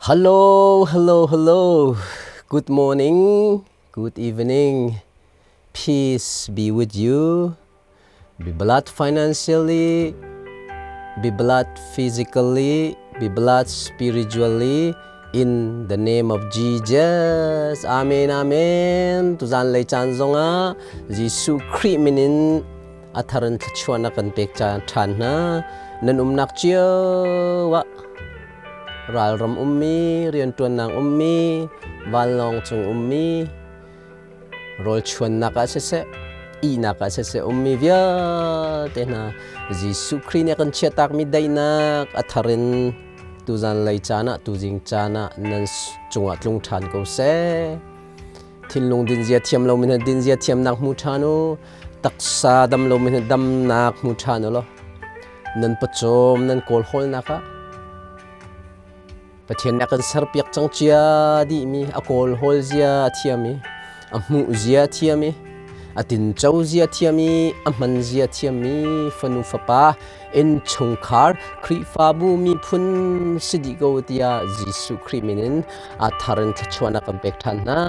Hello, hello, hello. Good morning, good evening. Peace be with you. Be blessed financially, be blessed physically, be blessed spiritually in the name of Jesus. Amen, amen. Tuzan lei caan zongah Jesuh Khrih min in a thar in thluachuahnak kan pek ṭhan hna. Nan umnak cio ah ralram ummi, rianṭuannak ummi, vanlawng cung ummi, rawlchuannak ah siseh, ihnak ah siseh ummi vialte hna Jesuh Khrih nih a kan chiahtakmi daihnak a thar in tuzan lei caan ah tuzing caan ah nan cungah tlung ṭhan ko seh. Thinlung dinzia thiam lomi hna dinzia thiamnak hmu ṭhan u. Taksa dam lomi hna damnak hmu ṭhan u law nan pawcawm nan kawlhawlnak ah Pathian nih a kan serpiak cang cia dihmi a kawlhawl zia a thiam i a hmuh zia a thiam i a tinco zia thiam i a hman zia thiammi fanu fapa innchungkhar Khrihfabu miphun si dih ko tiah Jesuh Khrih min in a thar in thluachuahnak kan pek ṭhan hna.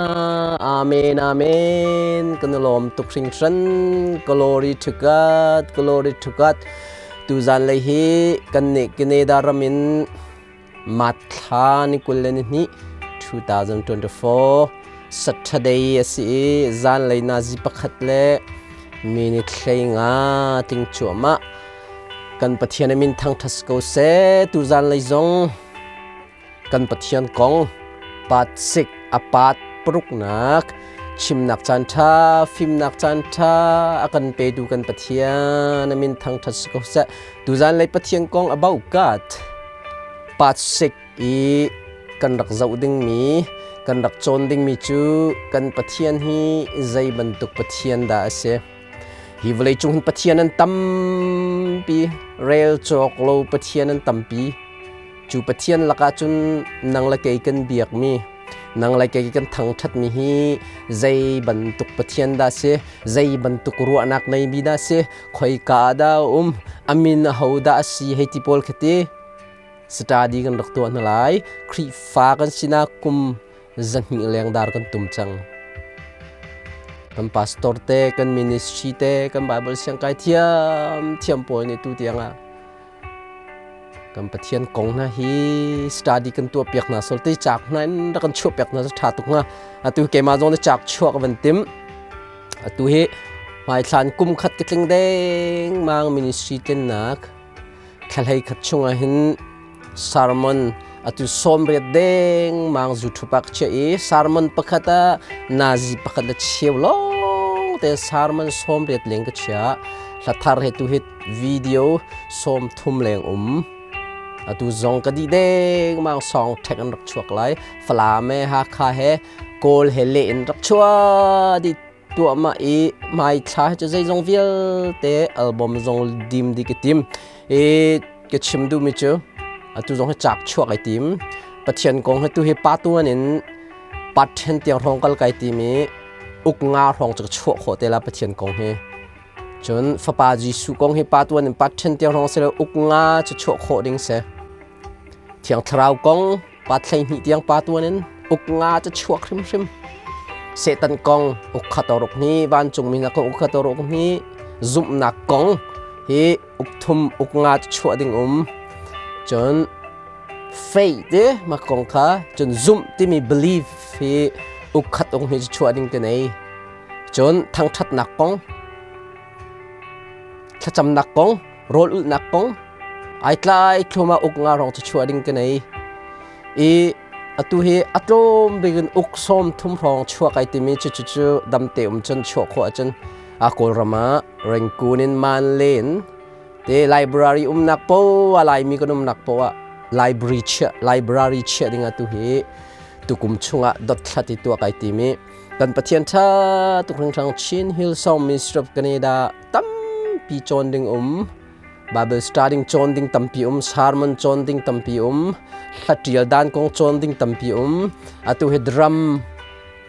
Amen, amen. Kan i lawm tuk hringhran. Glory to God, glory to God. Tuzan lei hi kan nih Canada ram in Matthla ni 22 2024 Saturday a si i zanlei nazi pakhat le minute 15 ting cuahmah kan Pathian a min thangṭhat ko seh. Tuzan lei zong kan Pathian kong part 6 a part paruknak chimnak caan ṭha fimnak caan ṭha a kan petu kan Pathian a min thangṭhat si ko seh. Tuzan lei Pathian kong about God part 6 i kan rak zoh dingmi kan rak cawn dingmi cu kan Pathian hi zei bantuk Pathian dah a si. Hi vawleicung hin Pathian an tampi, rel cawk lo Pathian an tampi. Cu Pathian lakah cun nang le kei kan biakmi, nang le kei kan thangṭhatmi hi zei bantuk Pathian dah si, zei bantuk ruahnak neimi dah si, khoika ah dah a um, a min aho dah a si hei ti pawl khi ti study kan rak tuah hna lai. Khrihfa kan sinak kum 200 leng dar kan tum cang. Kan pastor te, kan ministry te, kan Bible siangkai thiam thiam pawl nih tu tiang ah kan Pathian kong hna hi study kan tuah piak hna sol te chak hna in rak kan chuah piak hna tha tuk hnga. Atu keimah zong nih chak chuak van tim. Atu hi hmaithlan kum khat ka tling deng mang ministry tlennak thla khat chungah hin sermon atu 80 deng mang YouTube ah ka chiah i sermon pakhat ah nazi pakhat le cheu lawng te sermon 80 leng ka chiah. Hlathar he tu hi video 30 leng um. Atu zong ka dih deng mang song ṭhek an rak chuak lai. Falam he Hakha he Kawl he le in rak chuah dih tuah mah i hmai thla cu zeizong vialte album zong dim di ka tim i ka chim duhmi cu atu zong hi chak chuak ai tim. Pathian kong hi tu hi pa tuan in pat then tiang hrawng kal kai tim i uk nga hrawng cu ka chuah khawh te la Pathian kong hi. Cun fapa Jesuh kong hi pa tuan in pat then tiang hrawng si lo uk nga cu chuah khawh ding si. Thiang Thlarau kong pa 12 tiang pa tuan in uk nga cu chuak hrimhrim. Satan kong uk khat oruk ni, vancungmi hna kong uk khat oruk ni, zumhnak kong hi uk thum uk nga cu chuah ding um. Cun faith te ma kong kha cun zumh timi belief hi uk khat ung hi cu chuah ding ka nei. Cun thangṭhatnak kong, thlacamnak kong, rawl ulhnak kong ai tlai thlum ah uk nga rong cu chuah ding ka nei i atu hi a tlawm bik in uk 30 hrawng chuah kai timi cu cu cu damte um cun chuah khawh ahcun a Kawlram ah Rangoon in Manle in te library umnak poah Laimi kan umnak poah library chiah ding atu hi tukum chungah dotthlat i tuah kai timi. Kan Pathian ṭha tuk hringhran. Chin Hillsong Ministry of Canada tampi cawn ding um, Bible studying cawn ding tampi um, sermon cawn ding tampi um, hlatial dan kong cawn ding tampi um. Atu hi drum,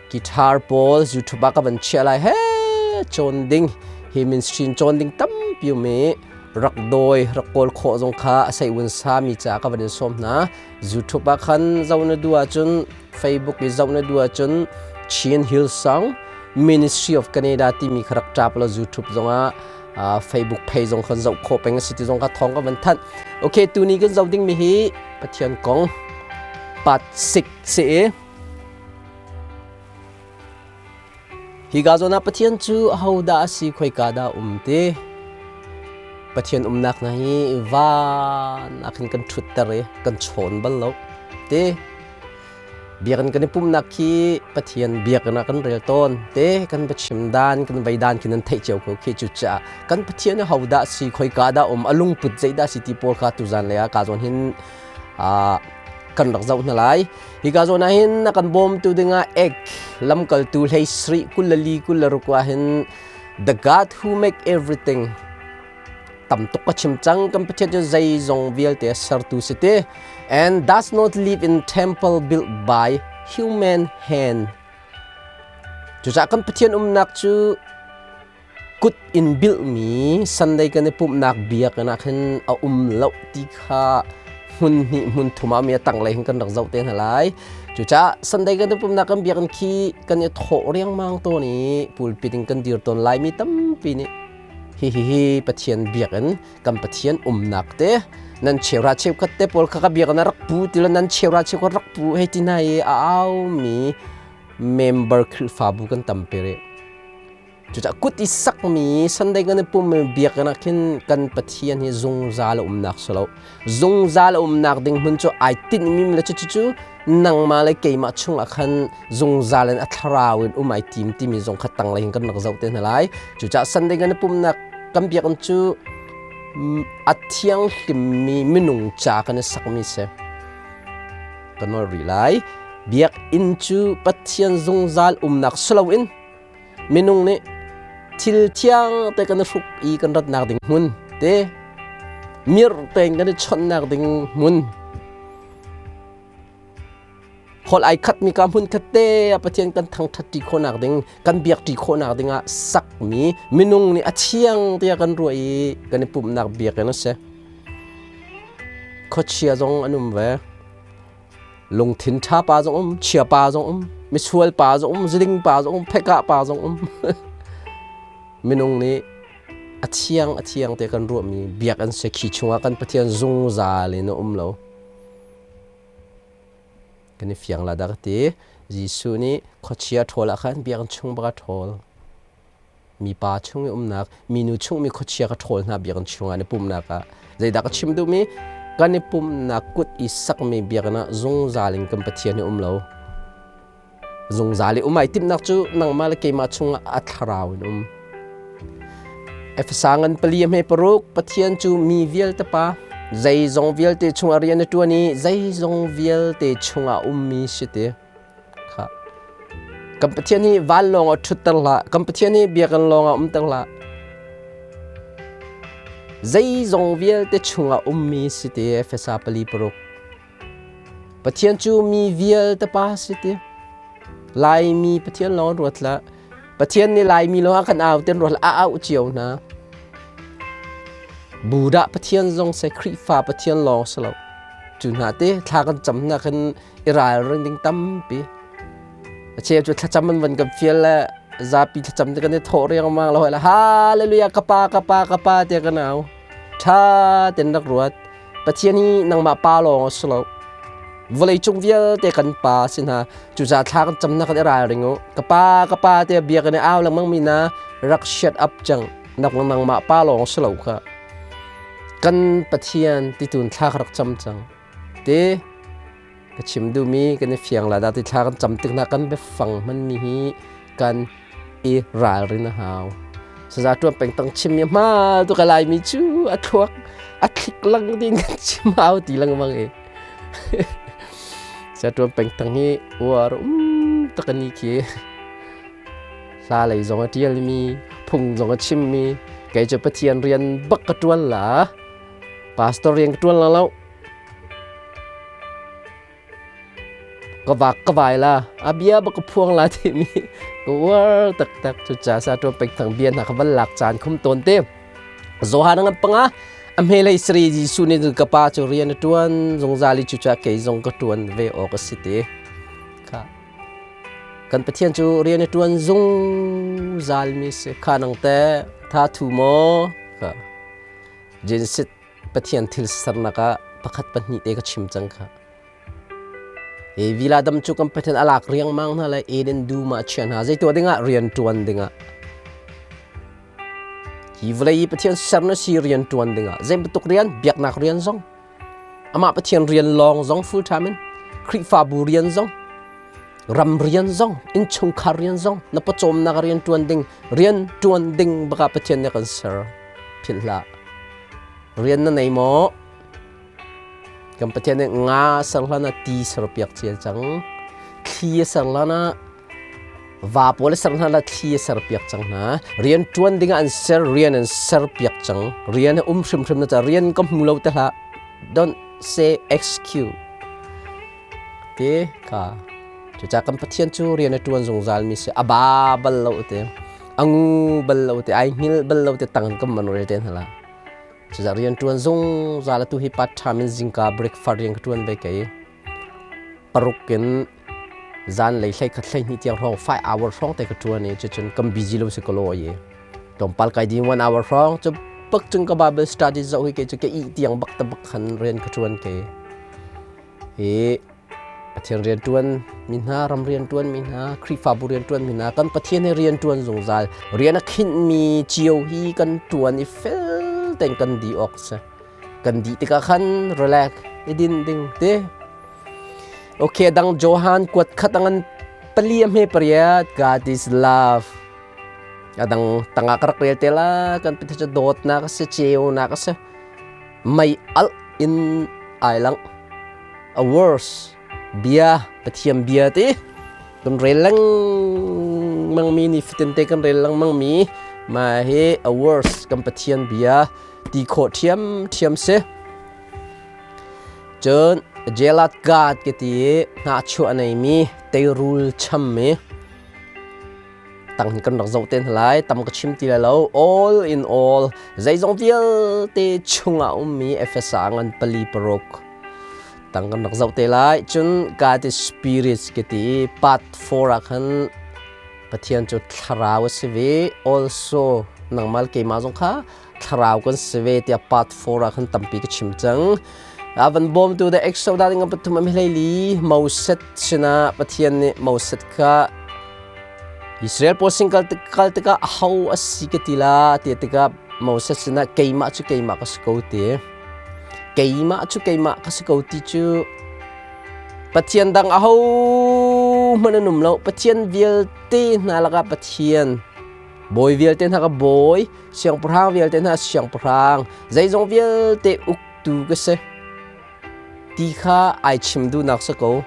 guitar pawl YouTube ah ka van chiah lai he cawn ding hi ministry cawn ding tampi um i. Rak dawi rak kawl khawh zong kha a sei un sa mi ca ka van in sawm hna. YouTube ah khan zoh na duh ahcun Facebook i zoh na duh ahcun Chin Hillsong Ministry of Canada timi kha rak tap law YouTube zongah Facebook page zong khan zoh khawh peng a si ti zong kha thawng ka van thanh. Okay, tuni kan zoh dingmi hi Pathian kong part 6 si i Hika zawn ah Pathian cu ahodah a si, khoika dah um ti? Pathian umnak hna hi van ah khin kan ṭhutter i kan chawn bal lo ti. Biakinn kan i pumhnak khi Pathian biakinn ah kan rel tawn te kan biachim dan kan vei dan khi nan theih cio ko khi cucaah kan Pathian ahodah si khoika dah um a lungput zeidah si ti pawl kha tuzan lei ah ka zawn hin kan rak zoh hna lai. Hika zawn ah hin a kan bawmtu dingah ek lamkaltu hlei sarih 24 26 ah hin the God who make everything tam tuk ka chim cang kan Pathian cu zeizong vialte a sertu si ti and does not live in temple built by human hand cucaah kan Pathian umnak cu kut in bilhmi Sunday kan i pumhnak biakinn ah khin a um lo ti kha hmun hnih hmun thum ah mi a tanglei hin kan rak zoh te hna lai. Cucaah Sunday kan i pumhnak kan biakinn khi kan i thawh riangmang tawn i pulpit in kan dir tawn laimi tampi nih hi hi hi Pathian biakinn kan Pathian umnak te nan cheuhra cheukhat te pawl kha ka biakinn ah rak pu ti lo nan cheuhra cheukhat rak pu hei ti hna i a aumi member Khrihfabu kan tampi rih. Cucaah kut i sakmi Sunday kan i pummi biakinn ah khin kan Pathian hi zungzal a umnak si lo. Zungzal a umnak ding hmun cu ai tinhmi le cucu nangmah le keimah chungah khan zungzal in a thlarau in um ai tim timi zong kha tanglei hin kan rak zoh te hna lai. Cucaah Sunday kan i pumnak kan biakinn cu a thianghlimmi minung ca kan i sakmi si. Ka nawl rih lai. Biakinn cu Pathian zungzal umnak si loin Minung nih thil thiang te kan i hruk i kan ratnak ding hmun te mirh tein kan i chawnhnak ding hmun holh ai khatmi ka hmun khat te ah Pathian kan thangṭhat ṭi khawhnak ding kan biak ṭi khawhnak ding ah sakmi minung nih a thiang tiah kan ruah i kan i pumhnak biakinn a si. Khuachia zong an um ve. Lungthin ṭha pa zong um, chia pa zong um, misual pa zong um, zuding pa zong um, phekah pa zong um. Minung nih a thiang a thiang te kan ruahmi biakinn si khi chungah kan Pathian zungzal in a um lo. Kan i fiang la dah ka ti. Jesuh nih khuachia ṭhawl ah khan biakinn chung bak a ṭhawl. Mipa chung i umnak, minu chung mi khuachia ka ṭhawl hna biakinn chungah na pumhnak ah zeidah ka chim duhmi kan i pumhnak kut i sakmi biakinn ah zungzal in kan Pathian hi um lo. Zungzal i um ai timhnak cu nangmah le keimah chungah a thlarau in um. Efesa ngan pali a hme paruk Pathian cu mi vialte pa zeizong vialte chungah rian a ṭuan i zeizong vialte chungah ummi si ti. Kan Pathian hi vanlawng ah ṭhutter hlah. Kan Pathian hi biakinn lawng ah umter hlah. Zeizong vialte chungah ummi si ti Efesa 4:6. Pathian cu mi vialte pa si ti. Laimi Pathian lawng ruat hlah. Pathian nih Laimi lawng a kan au ten ruat a auh cio hna. Buddha Pathian zong se Khrihfa Pathian lawng si lo. Cu hna te thla kan cam hna khan i ralring ding tampi a cheu cu thlacam an van kan fial le zapi thlacam te kan i thawh riangmang lo la hallelujah ka pa ka pa ka pa tiah kan au tha ten rak ruat pathian hi nangmah pa lawng a si lo vawlei cung vialte kan pa si hna cucaah thla kan camnak kan i ralring u ka pa ka pa tiah bia kan i au lengmang mi na rak shut up cang nak nangmah pa lawng si lo kha kan pathian titun thla ka rak cam cang Ti ka chim duhmi kan i fiang la dah ti thla kan cam tik hna kan biafang hmanmi hi kan i ralrin a hau. Saza ṭuan peng tang chimmi hma tu ka Laimi cu a thluak a thlik lang din kan chim hau ti lengmang i. Saza ṭuan peng tang hi uar um tak ani khi. Hla lei zong a ṭialmi, phung zong a chimmi, kei cu Pathian rian bak ka ṭuan la. Pastor rian ka ṭuan la lo. Ka vak ka vai la. A bia bak ka phuang la timi ka uar taktak. Cucaah sa ṭuan pek thang bia hna ka van lak caan khum tawn te. Johan ngan panga a hmelei sri Jesuh nih cun ka pa cu rian a ṭuan zungzal i cucaah kei zong ka ṭuan ve awk a si ti. Kha kan Pathian cu rian a ṭuan zungzal mi si. Kha nang teh tha thu maw? Kha Genesis Pathian thil sernak ah pakhat pahnih te ka chim cang kha. Hi vila dam cu kan Pathian a lak riangmang hna le Eden dum ah a chiah hna. Zei tuah dingah? Rian ṭuan dingah. Hi vawlei i Pathian ser na si rian ṭuan dingah. Zei bantuk rian? Biaknak rian zong. Amah Pathian rian lawng zong full time in. Khrihfabu rian zong. Ram rian zong, innchungkhar rian zong, na pawcawmnak rian ṭuan ding, rian ṭuan ding baka Pathian nih a kan ser. Philh hlah. Rian na nei maw? Kan Pathian nih nga a ser hlan ah ti serpiak cia cang. Thli a ser hlan ah va pawl a ser hlan ah thli a serpiak cang hna. Rian ṭuan ding ah an ser, rian an serpiak cang. Rian a um hrimhrim na ca rian ka hmu lo te hlah. Don't say excuse. Te ka cucaah kan Pathian cu rian a ṭuan zungzal mi si a ba bal lo te a ngu bal lo te ai hngilh bal lo te tang kan man rel te hna la. Cucaah rian ṭuan zungzal atu hi part time in zingka breakfast rian ka ṭuan ve kei. Paruk in zanlei 11 12 tiang hrawng 5 hour hrawng te ka ṭuan i cucun kan busy lo si ka law i tlawmpal kai ding 1 hour hrawng cu bak cun ka Bible study zoh hi kei cu ka ih tiang bak ta bak khan rian ka ṭuan kei. Hi Pathian rianṭuan mi hna, ram rianṭuan mi hna, Khrihfabu rianṭuan mi hna, kan Pathian he rianṭuan zungzal, rian a khinhmi cio hi kan ṭuan i fel tein kan dih awk si. Kan dih tikah khan relax i din ding ti. Okay, dang Johan kuat khat angan pali a hme pariat God is love. Adang tangah ka rak rel te la kan Pathian cu dawtnak a si, ceunak a si. Mei alh in ai lang. A words bia Pathian bia ti kan rel lengmang mi ni fatin te kan rel lengmang mi ma hi a words kan Pathian bia ti khawh ṭhiam ṭhiam si. Cun Jelat God ke ti hnahchuah nei mi teirul cham mi tang hin kan rak zoh te hna lai tam ka chim ti lai lo all in all zeizong vialte chungah ummi Efesa ngan pali paruk tang kan rak zoh te lai cun God is spirit ke ti part 4 ah khan Pathian cu thlarau a si ve also nangmal keimah zong kha thlarau kan si ve tiah part 4 ah khan tampi ka chim cang a van bawmtu the Exodus ding pathum am hlei li Moses sinah Pathian nih Moses kha Israel pawl sin kal kal tikah ho a si ka ti la ti tikah Moses sinah keimah cu keimah ka si ko ti keimah cu keimah ka si ko ti cu Pathian dang aho hmanh an um lo Pathian vialte hna lakah Pathian Bawi vialte hna ka bawi, siangpahrang vialte hna siangpahrang, zeizong vialte uktu ka si. Ti kha ai chim duhnak si ko.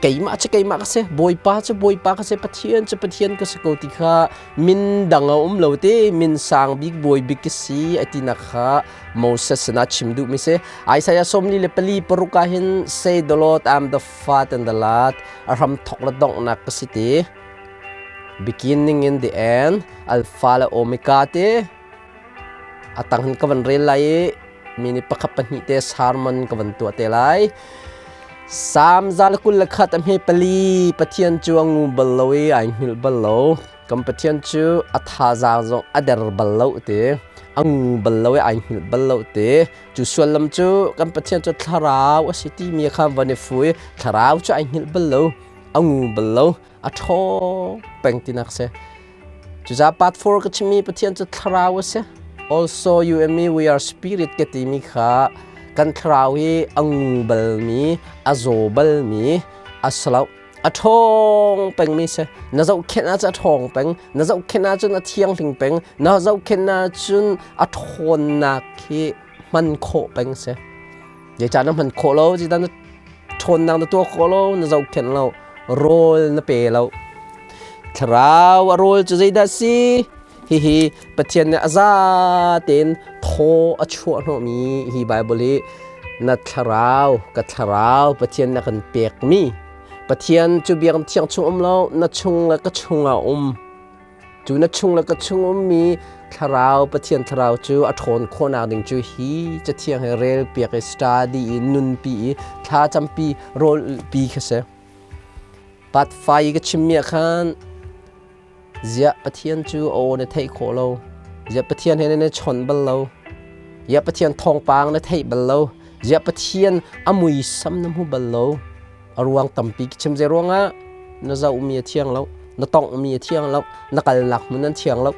Keimah cu keimah ka si, Bawipa cu Bawipa ka si, Pathian cu Pathian ka si ko ti kha min dang a um lo te, min sang bik bawi bik ka si a tinak kha Moses sinah chim duhmi si. Isaiah 44 paruk ah hin say the Lord I'm the fat and the lad, a hram thok le donghnak ka si ti. Beginning in the end, Alpha le Omega te a tang hin ka van rel lai i mi nih pakhat pahnih te sermon ka van tuah te lai. Salm 121 a hme pali Pathian cu a ngu bal lo i ai hngilh bal lo. Kan Pathian cu a thazaang zong a der bal lo ti. A ngu bal lo i ai hngilh bal lo ti. Cu suallam cu kan Pathian cu thlarau a si timi kha van i fu i thlarau cu ai hngilh bal lo, a ngu bal lo. A ṭhaw peng tinak si. Cucaah part 4 ka chimmi Pathian cu thlarau a si. Also you and me we are spirit ka timi kha kan thlarau hi a ngu balmi, a zaw balmi, a salo, a ṭhawng pengmi si. Na zohkhenh ahcun a ṭhawng peng, na zohkhenh ahcun a thianghlim peng, na zohkhenh ahcun a ṭhawnnak hi hman khawh peng si. Zeicah na hman khawh lo? Zeicah na ṭhawnnak na tuah khawh lo? Na zohkhenh lo. Rawl na pe lo. Thlarau a rawl cu zeidah si? Hihi Pathian nih a za tein thaw a chuah hnawhmi hi Baibal hi na thlarau, ka thlarau Pathian na kan pekmi. Pathian cu biakam thiang chung um lo, na chung le ka chungah um. Cu na chung le ka chung ummi Thlarau Pathian thlarau cu a ṭhawn khawhnak ding cu hi cathiang hi rel piak i study i nunpi i thlacampi rawlpi kha si. Part 5 i ka chimmi ah khan ziah Pathian cu a aw na theih khawh lo, ziah Pathian he nan i chawnh bal lo, ziah Pathian thawngpang na theih bal lo, ziah Pathian a muisam na hmu bal lo. A ruang tampi ka chim zei ruangah na zohmi a thiang lo, na tonghmi a thiang lo, na kalnak hmun an thiang lo.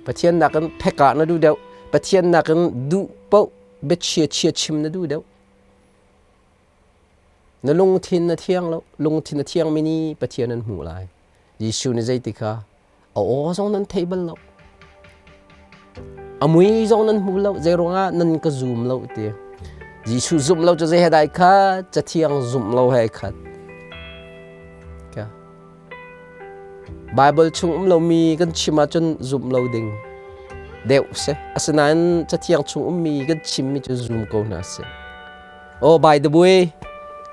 Pathian nakin phekah na duh deuh, Pathian nakin duh paoh biachia chia chim na duh deuh. Na lungthin na thiang lo, lungthin a thiangmi nih Pathian an hmuh lai. Jesuh nih zeiti kha a aw zong nan thei bal lo. A mui zong nan hmu lo, zei ruangah nan ka zum lo ti. Jesuh zumh lo cu zei he dai khat, Cathiang zumh lo he khat. Bible chung um lomi kan chim ahcun zumh lo ding deuh si. Asinain Cathiang chung ummi kan chimmi cu zum ko hna sih. Oh, by the way,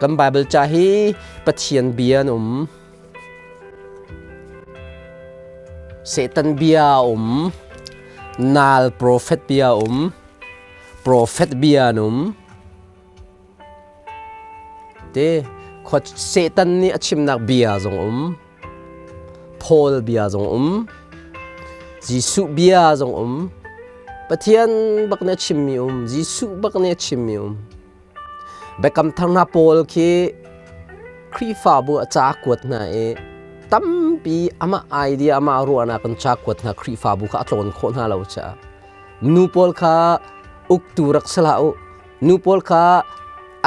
kan Bible ca hi Pathian bia an um. Satan bia a um. Nal prophet bia a um. Prophet bia an um. Te khua Satan nih a chimnak bia zong um. Paul bia zong um. Jesuh bia zong um. Pathian bak nih a chimmi um. Jesuh bak nih a chimmi um. Biakam thar hna pawl khi Khrihfabu a ca kuat hna i tampi amah idea amah ruahnak in ca kuat hna Khrihfabu kha a tlawn khawh hna lo caah nu pawl kha uktu rak si hlah u nu pawl kha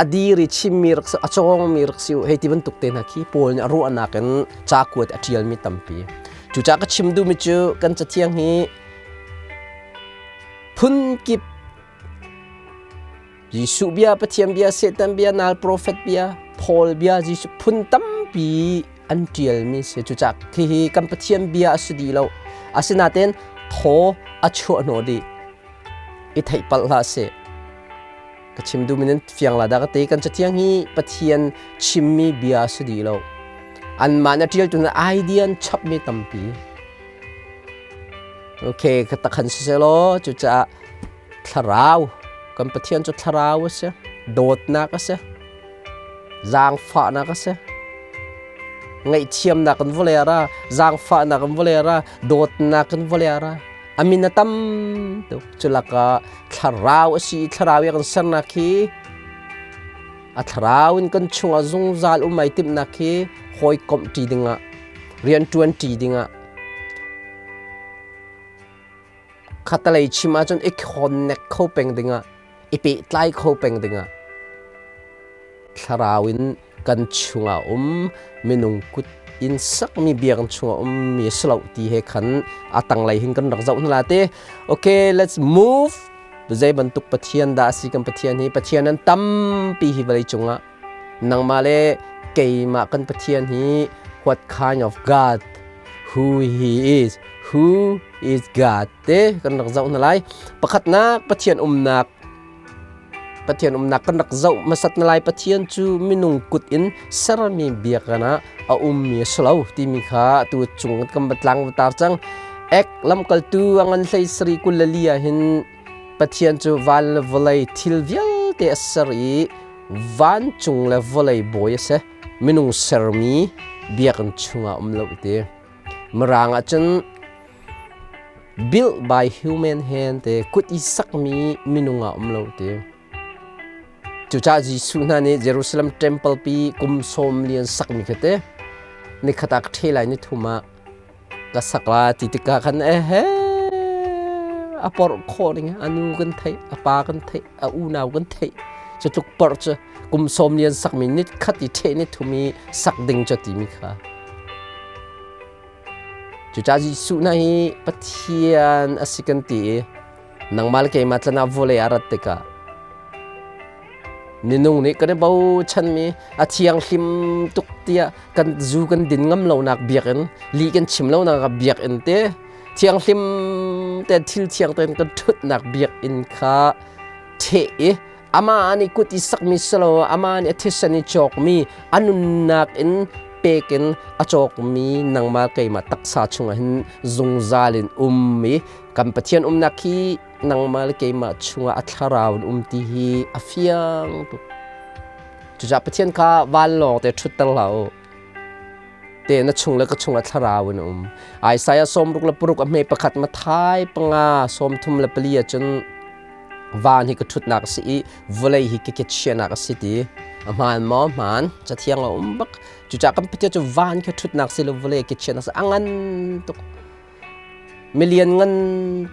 a dir i chimmi rak si a cawngmi rak si u hei ti bantuk te hna khi Paul nih a ruahnak in ca kuat a ṭialmi tampi cucaah ka chim duhmi cu kan cathiang hi phun kip Jesuh bia, Pathian bia, Satan bia, nal profet bia, Paul bia, Jesuh phun tampi an ṭialmi si. Cucaah hihi kan Pathian bia a si dih lo. Asinain thaw a chuah hnawh dih. I theih palh hlah sih. Ka chim duhmi nan fiang la dah ka ti. Kan cathiang hi Pathian chimmi bia a si dih lo. Anmah na ṭialtu na idea an chapmi tampi. Okay, ka takhan siselaw cucaah Thlarau, kan Pathian cu thlarau a si, dawtnak a si, zaangfahnak a si, ngaihthiamnak in vawlei a ra, zaangfahnak in vawlei a ra, dawtnak in vawlei a ra. A min a tam tuk. Cu lakah thlarau a si i thlarau i kan sernak hi a thlarau in kan chungah zungzal um ai timhnak hi hawikomh ṭi dingah, rianṭuan ṭi dingah, Khatalei chim ahcun i connect kho peng dingah, i pehtlai kho peng dingah thlarau in kan chungah um minung kut in sakmi biakinn chungah ummi a si lo ti he khan a tanglei hin kan rak zoh hna la te. Okay, let's move. Zei bantuk Pathian dah a si kan Pathian hi? Pathian an tampi hi vawlei cungah. Nangmah le keimah kan Pathian hi what kind of God who he is who is God te kan rak zoh hna lai. Pakhatnak Pathian umnak Pathian umnak kan rak zoh hmasat na lai. Pathian cu minung kut in sermi biakinn ah a ummi a si lo timi kha tu cung kan va tlang va tar cang. Ek lamkaltu a ngan hlei sari 24 ah hin Pathian cu van le vawlei thil vialte a ser i vancung le vawlei bawi a si. Minung sermi biakinn chungah um lo ti. Mirang ah cun built by human hand te kut i sakmi minung ah um lo ti. Cucaah Jesuh hna nih Jerusalem temple pi kum sawm lian sakmi kha te nikhat ah ka ṭhe lai ni thum ah ka sak la ti tikah khan ehe a porh khawh ding a nu kan theih a pa kan theih a unau kan theih cu tluk porh cu kum sawm lian sakmi nit khat i ṭheh ni thum i sak ding cu timi kha cucaah Jesuh hna hi Pathian a si kan ti i nangmah le keimah tlan ah vawlei a rat tikah Minung nih kan i bochanmi a thianghlim tuk tiah kan zu kan din ngam lonak biakinn, lih kan chim lonak biakinn te, thianghlim te thil thiang tein kan ṭhutnak biakinn kha ṭheh i amah nih kut i sakmi si lo amah nih a thisen i cawkmi a nunnak in pek in a cawkmi nangmah keimah taksa chungah hin zungzal in um i kan Pathian umnak hi nangmah le keimah chungah a thlarau in um ti hi a fiang tuk. Cucaah Pathian kha vanlawng te ṭhutter hlah u. Te na chung le ka chungah thlarau in um. Isaiah 66 a hme pakhat Mathai 5 34 ahcun van hi ka ṭhutnak a si i vawlei hi ka kechiahnak a si ti. A hmaan maw? Hmaan. Cathiang a um bak. Cucaah kan Pathian cu van khi ṭhutnak si lo vawlei kechiahnak si a ngan tuk. Milian ngan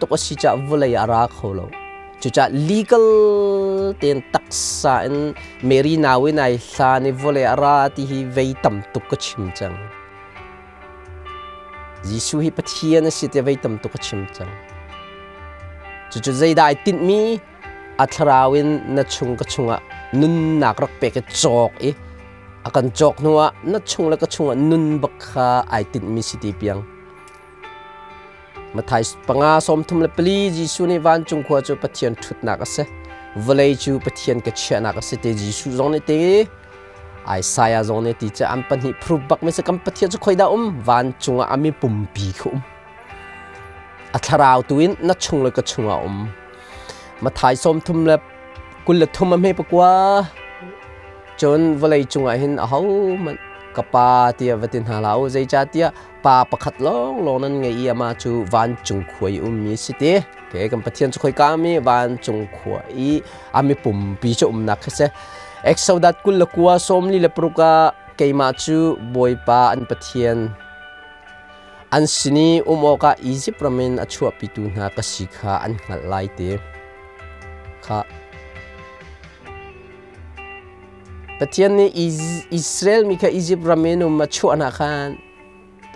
tuk a si caah vawlei a ra kho lo. Cucaah legal tein taksa in Mary nau in ai hlan i vawlei a ra ti hi vei tam tuk ka chim cang. Jesuh hi Pathian a si tiah vei tam tuk ka chim cang. Cucu zeidah ai tinhmi a thlarau in na chung ka chungah nunnak rak pek i cawk i a kan cawk hnuah na chung le ka chungah nun bak kha ai tinhmi si ti piang. Matthai 5 34 Jesuh nih vancung khua cu Pathian ṭhutnak a si. Vawlei cu Pathian ka chiahnak a si te Jesuh zong nih ti Isaiah zong nih ti cu an pahnih proof bak mi si kan Pathian cu khoidah um vancung ah a mi pumpi khi um. A thlarau tu in na chung le ka chungah um. Matthai 33 a hme pakua cun vawlei cungah hin ahohmanh ka pa tiah va ti hna hlah u zeicahtiah pa pakhat lawnglawng nan ngei i amah cu vancung khua i ummi si ti ke kan Pathian cu khoika mi vancung khua i a mi pumpi cu umnak khi si Exodus 29 46 ah keimah cu Bawipa an Pathian an sin i um awkah Izipt ram in a chuahpitu hna ka si kha an hngalh lai ti kha Pathian nih Israel mi kha Izipt ram in um a chuah hna khan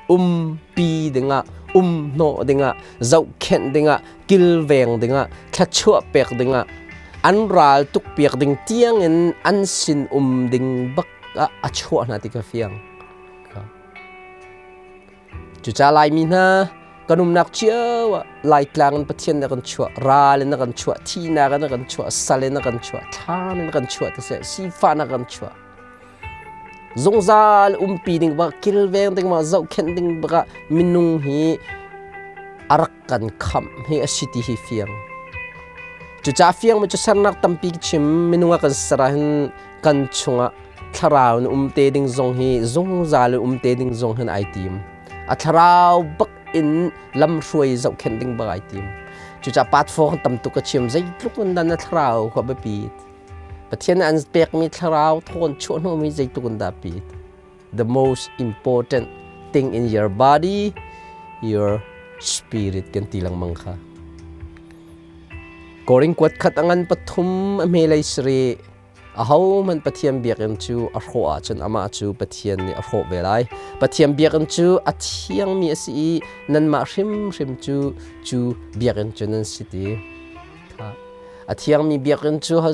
umpi dingah um hnawh dingah zohkhenh dingah kilveng dingah thluachuah pek dingah an ral tukpiak ding tiangin an sin um ding bak ah a chuah hna ti ka fiang. Cucaah Laimi hna kan umnak cio ah Laitlang in Pathian na kan chuah, ral in na kan chuah, thihnak in na kan chuah, sal in na kan chuah, thlan in na kan chuah tiseh, sifah na kan chuah. Zungzal umpi ding bak, kilveng ding bak, zohkhenh ding bak ah minung hi a rak kan khamh hi a si ti hi fiang. Cucaah fiang mi cu sernak tampi chim minung a kan ser ahhin kan chungah thlarau in um te ding zong hi zungzal in um te ding zong hin ai tim. A thlarau bak in lamhruai zohkhenh ding bak ai tim. Cucaah patfawng tam tuk a chim zeitluk in dah na thlarau kha biapi. Pathian an pekmi thlarau thawn chuah hnawhmi zeitluk in dah pi. The most important thing in your body, your spirit kan ti lengmang kha. Korin kuat khat a ngan pathum a hmelei sari Ahohmanh Pathian biakinn cu a hrawh ahcun amah cu Pathian nih a hrawh ve lai. Pathian biakinn cu a thiangmi a si i nanmah hrimhrim cu cu biakinn cu nan si ti. A thiangmi biakinn cu ho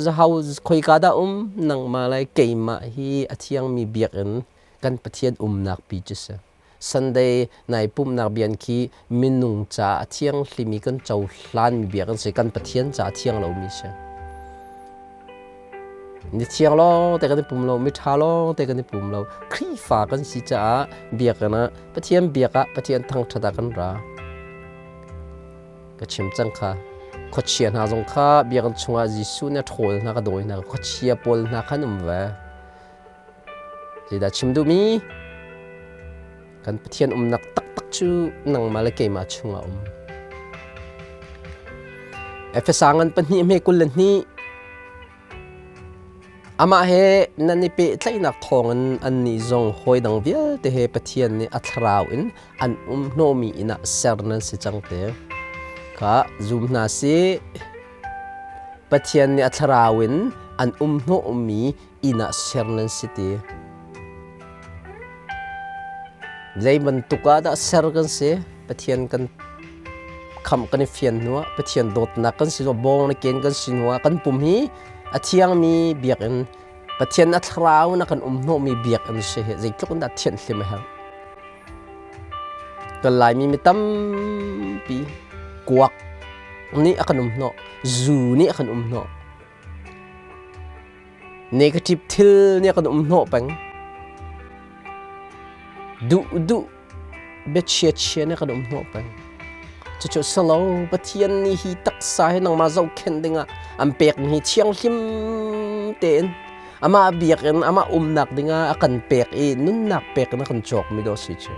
khoika dah um? Nangmah le keimah hi a thiangmi biakinn kan Pathian umnak pi cu si. Sunday nai pumhnak bian khi minung ca a thianghlimi kan cohlanmi bia kan si kan Pathian ca a thiang lomi si. Ni thiang lawng te kan i pum lo, mi ṭha lawng te kan i pum lo. Khrihfa kan si caah biakinn ah Pathian biak ah Pathian thangṭhat ah kan ra. Ka chim cang kha. Khuachia hna zong kha biakinn chungah Jesuh nih a ṭhawl hna ka dawi hna khuachia pawl hna khan um ve. Zeidah chim duhmi? Kan Pathian umnak taktak cu nangmah le keimah chungah um. Efesa ngan pahnih hme 22 Amah he nan i pehtlaihnak thawngin annih zong hawi dang vialte he Pathian nih a thlarau in an um hnawhmi inn ah ser nan si cang te. Kha zum hna sih. Pathian nih a thlarau in an um hnawhmi inn ah ser nan si ti. Zei bantuk ah dah ser kan si? Pathian kan khamh kan i fian hnuah Pathian dawtnak kan si bawng le ken kan si hnuah kan pum hi a thiangmi biakinn Pathian a thlarau na kan um hnawhmi biakinn si hi zeitluk in dah thianhlim a herh. Kan Laimi mi tampi kuak nih a kan um hnawh, zu nih a kan um hnawh. Negative thil nih a kan um hnawh peng. Duh duh biachia chia nih kan um hnawh peng. Cucu silo Pathian nih hi taksa hi nangmah zohkhenh dingah an pekmi hi thianghlim tein amah biakinn amah umnak dingah a kan pek i nunnak pek in a kan cawkmi dawh si cu.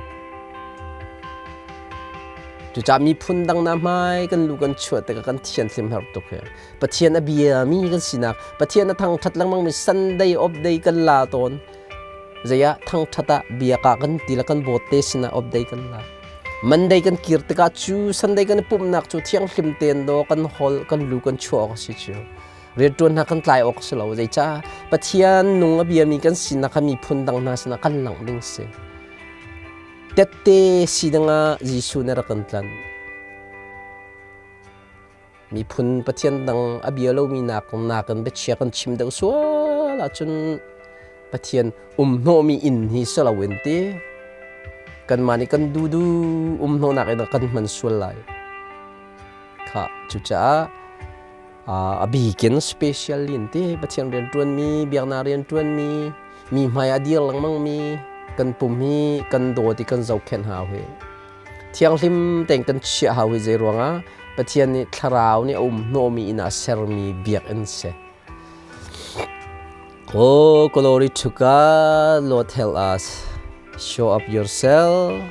Cucaah miphun dang na hmai kan lu kan chuah tikah kan thianhlim har tuk hi. Pathian a biami kan sinak, Pathian a thangṭhat lengmangmi Sunday off day kan la tawn. Zei ah thangṭhat ah biak ah kan ti le kan bawt te sinah off day kan la. Monday kan kir tikah cu Sunday kan i pumhnak cu thianghlim tein daw kan hol kan lu kan chuah awk a si cu. Rianṭuan hna kan tlai awk a si lo. Zeicah Pathian nung a biami kan sinak kha miphun dang hna sinah kan langh ding si. Tette si dingah Jesuh nih rak kan tlanh. Miphun Pathian dang a bia lomi nak nakin biachia kan chim deuh sual ahcun Pathian um hnawhmi inn hi si loin ti kanmah nih kan dudu um hnawhnak in kan hman sual lai. Kha cucaah a bikin special in ti Pathian rian ṭuanmi, biaknak rian ṭuanmi, mi hmai a dir lengmangmi kan pum hi kan dawt i kan zohkhenh hau hi. Thianghlim tein kan chiah hau hi zei ruangah Pathian nih thlarau nih a um hnawhmi inn ah sermi biakinn si. Oh, glory to God, Lord help us. Show up yourself.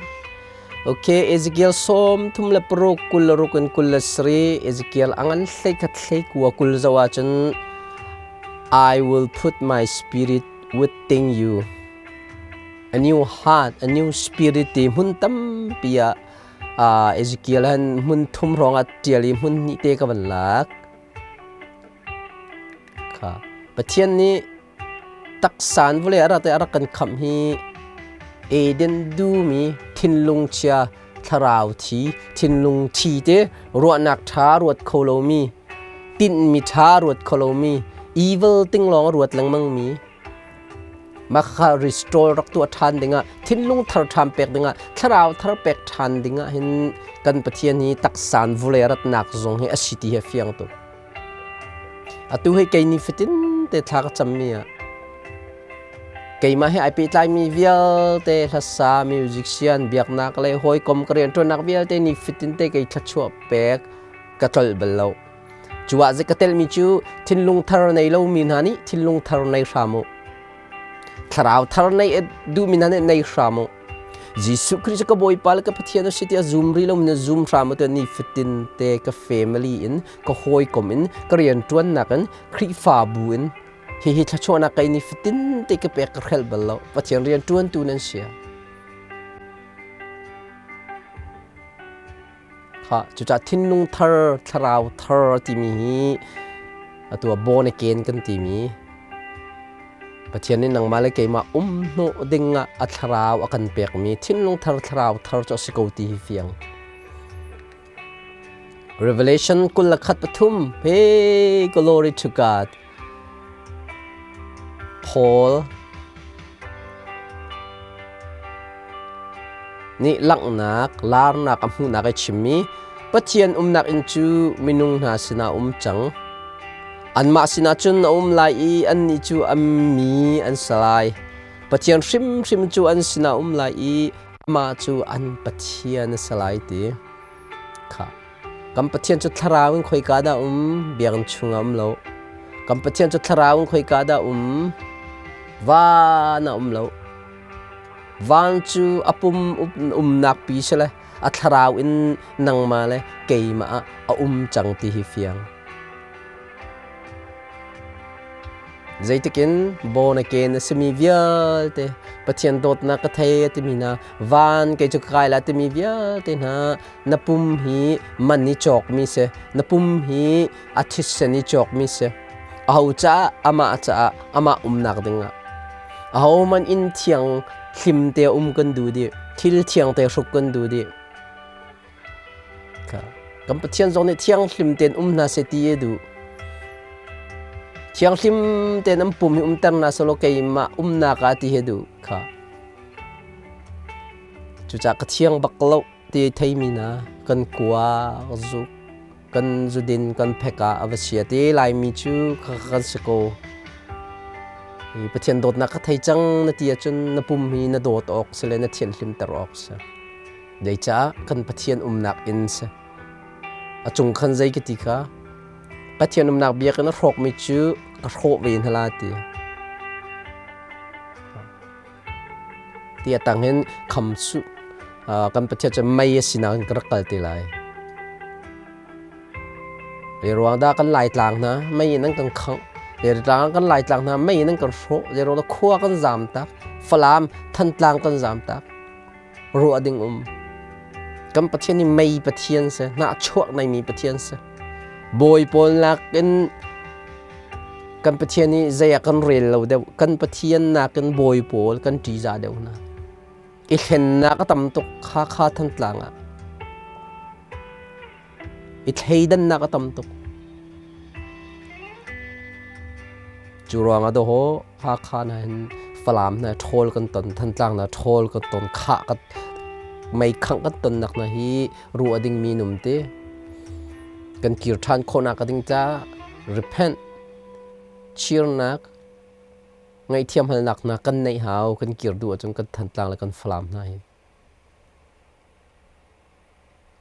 Okay, Ezekiel som thum le paruk kul le ruk in kul le sri Ezekiel angan hlei khat hlei kua kul zo ahcun I will put my spirit within you. A new heart, a new spirit ti hmun tampi ah uh, Ezekiel han hmun thum hrawng ah tial i hmun hnih te ka van lak. Kha Pathian nih taksan vawlei a rat i a rak kan khamh hi Eden duhmi thinlung chia thlarau thi thinlung thi te ruahnak ṭha ruat kho lomi tinhmi ṭha ruat kho lomi evil ting lawng a ruat lengmangmi mah kha restore rak tuah ṭhan dingah thinlung thar ṭhan pek dingah thlarau thar pek ṭhan dingah hin kan Pathian hi taksan vawlei a ratnak zong hi a si ti hi a fiang tuk. Atu hi kei nifatin te thla ka cammi ah keimah he ai pehtlaimi vialte hlasa musician biaknak le hawikom ka rianṭuannak vialte nifatin te kei thluachuah pek ka tlolh bal lo. Cu ah ka telmi cu thinlung thar nei lomi hna nih thinlung thar nei hram u. Thlarau thar nei duhmi hna nih nei hram u. Jesuh Khrih cu ka Bawipa le ka Pathian a si tiah zum rih lomi na zum hram u tiah nifatin te ka family in ka hawikom in ka rianṭuannak in Khrihfabu in hihi thluachuahnak kei nifatin te ka pek ka hrelh bal lo. Pathian rianṭuantu nan si. Kha cucaah thinlung thar, thlarau thar timi hi atu ah born again kan timi Pathian nih nangmah le keimah um hnawh ding ah a thlarau a kan pekmi thinlung thar, thlarau thar cu a si ko ti hi fiang. Revelation 21 3 Hey, glory to God. Paul nih langhnak, laarnak a hmuhnak a chimmi Pathian umnak inn cu minung hna sinah a um cang. Anmah sinah cun a um lai i annih cu an mi an si lai. Pathian hrimhrim cu an sinah a um lai i amah cu an Pathian a si lai ti. Kha. Kan Pathian cu thlarau in khoika dah um? Biakinn chungah um lo. Kan Pathian cu thlarau in khoika dah um? Van ah um lo. Van cu a pum umnak pi si le a thlarau in nangmah le keimah ah a um cang ti hi fiang. Zeitikin born again a simi vialte Pathian dawtnak ka thei a timi hna van kei cu ka kai la timi vialte hna na pum hi man i cawkmi si na pum hi a thisen i cawkmi si aho caah amah caah amah umnak dingah aho man inn thiang hlim te um kan duh dih thil thiang te hruk kan duh dih Kan Pathian zong nih thianghlim tein um hna seh ti a duh. Thianghlim tein an pum hi umter hna selaw keimah umnak ah ti hi a duh kha. Cucaah ka thiang bak lo ti theimi hna kan kua, zuk, kan zudin, kan phek ah a va sia te Laimi cu kan si ko. Hi Pathian dawtnak ka thei cang na ti ahcun na pum hi na dawt awk si le na thianhlimter awk si. Zeicah kan Pathian umnak inn si. A cung khan zei ka ti kha Pathian umnak biakinn a hrawkmi cu ka hrawh ve hna la ti. Ti a tang hin kham su kan Pathian cu mei a sinak in ka rak kal te lai. Zei ruang dah kan Laitlang hna mei in an kan khangh. Zei tlang kan Laitlang hna mei in an kan hrawh. Zei ruang dah khua kan zam tak. Falam, Thantlang kan zam tak. Ruah ding um. Kan Pathian hi mei Pathian si, hnahchuak neimi Pathian si. Bawi pawl nakin kan Pathian hi zei ah kan rel lo deuh. Kan Pathian nakin bawi pawl kan ṭihzah deuh hna. I hlennak a tam tuk Hakha Thantlang ah. I thleidannak a tam tuk. Cu ruangah dawhaw Hakha hna hin Falam hna ṭhawl kan ton, Thantlang hna ṭhawl kan ton, khah kan meikhangh kan tonnak hna hi ruah dingmi num ti. Kan kir ṭhan khawhnak ka ding caah repent, chirnak, ngaihthiam halnak hna kan neih hau, kan kir duh ahcun kan Thantlang le kan Falam hna hi.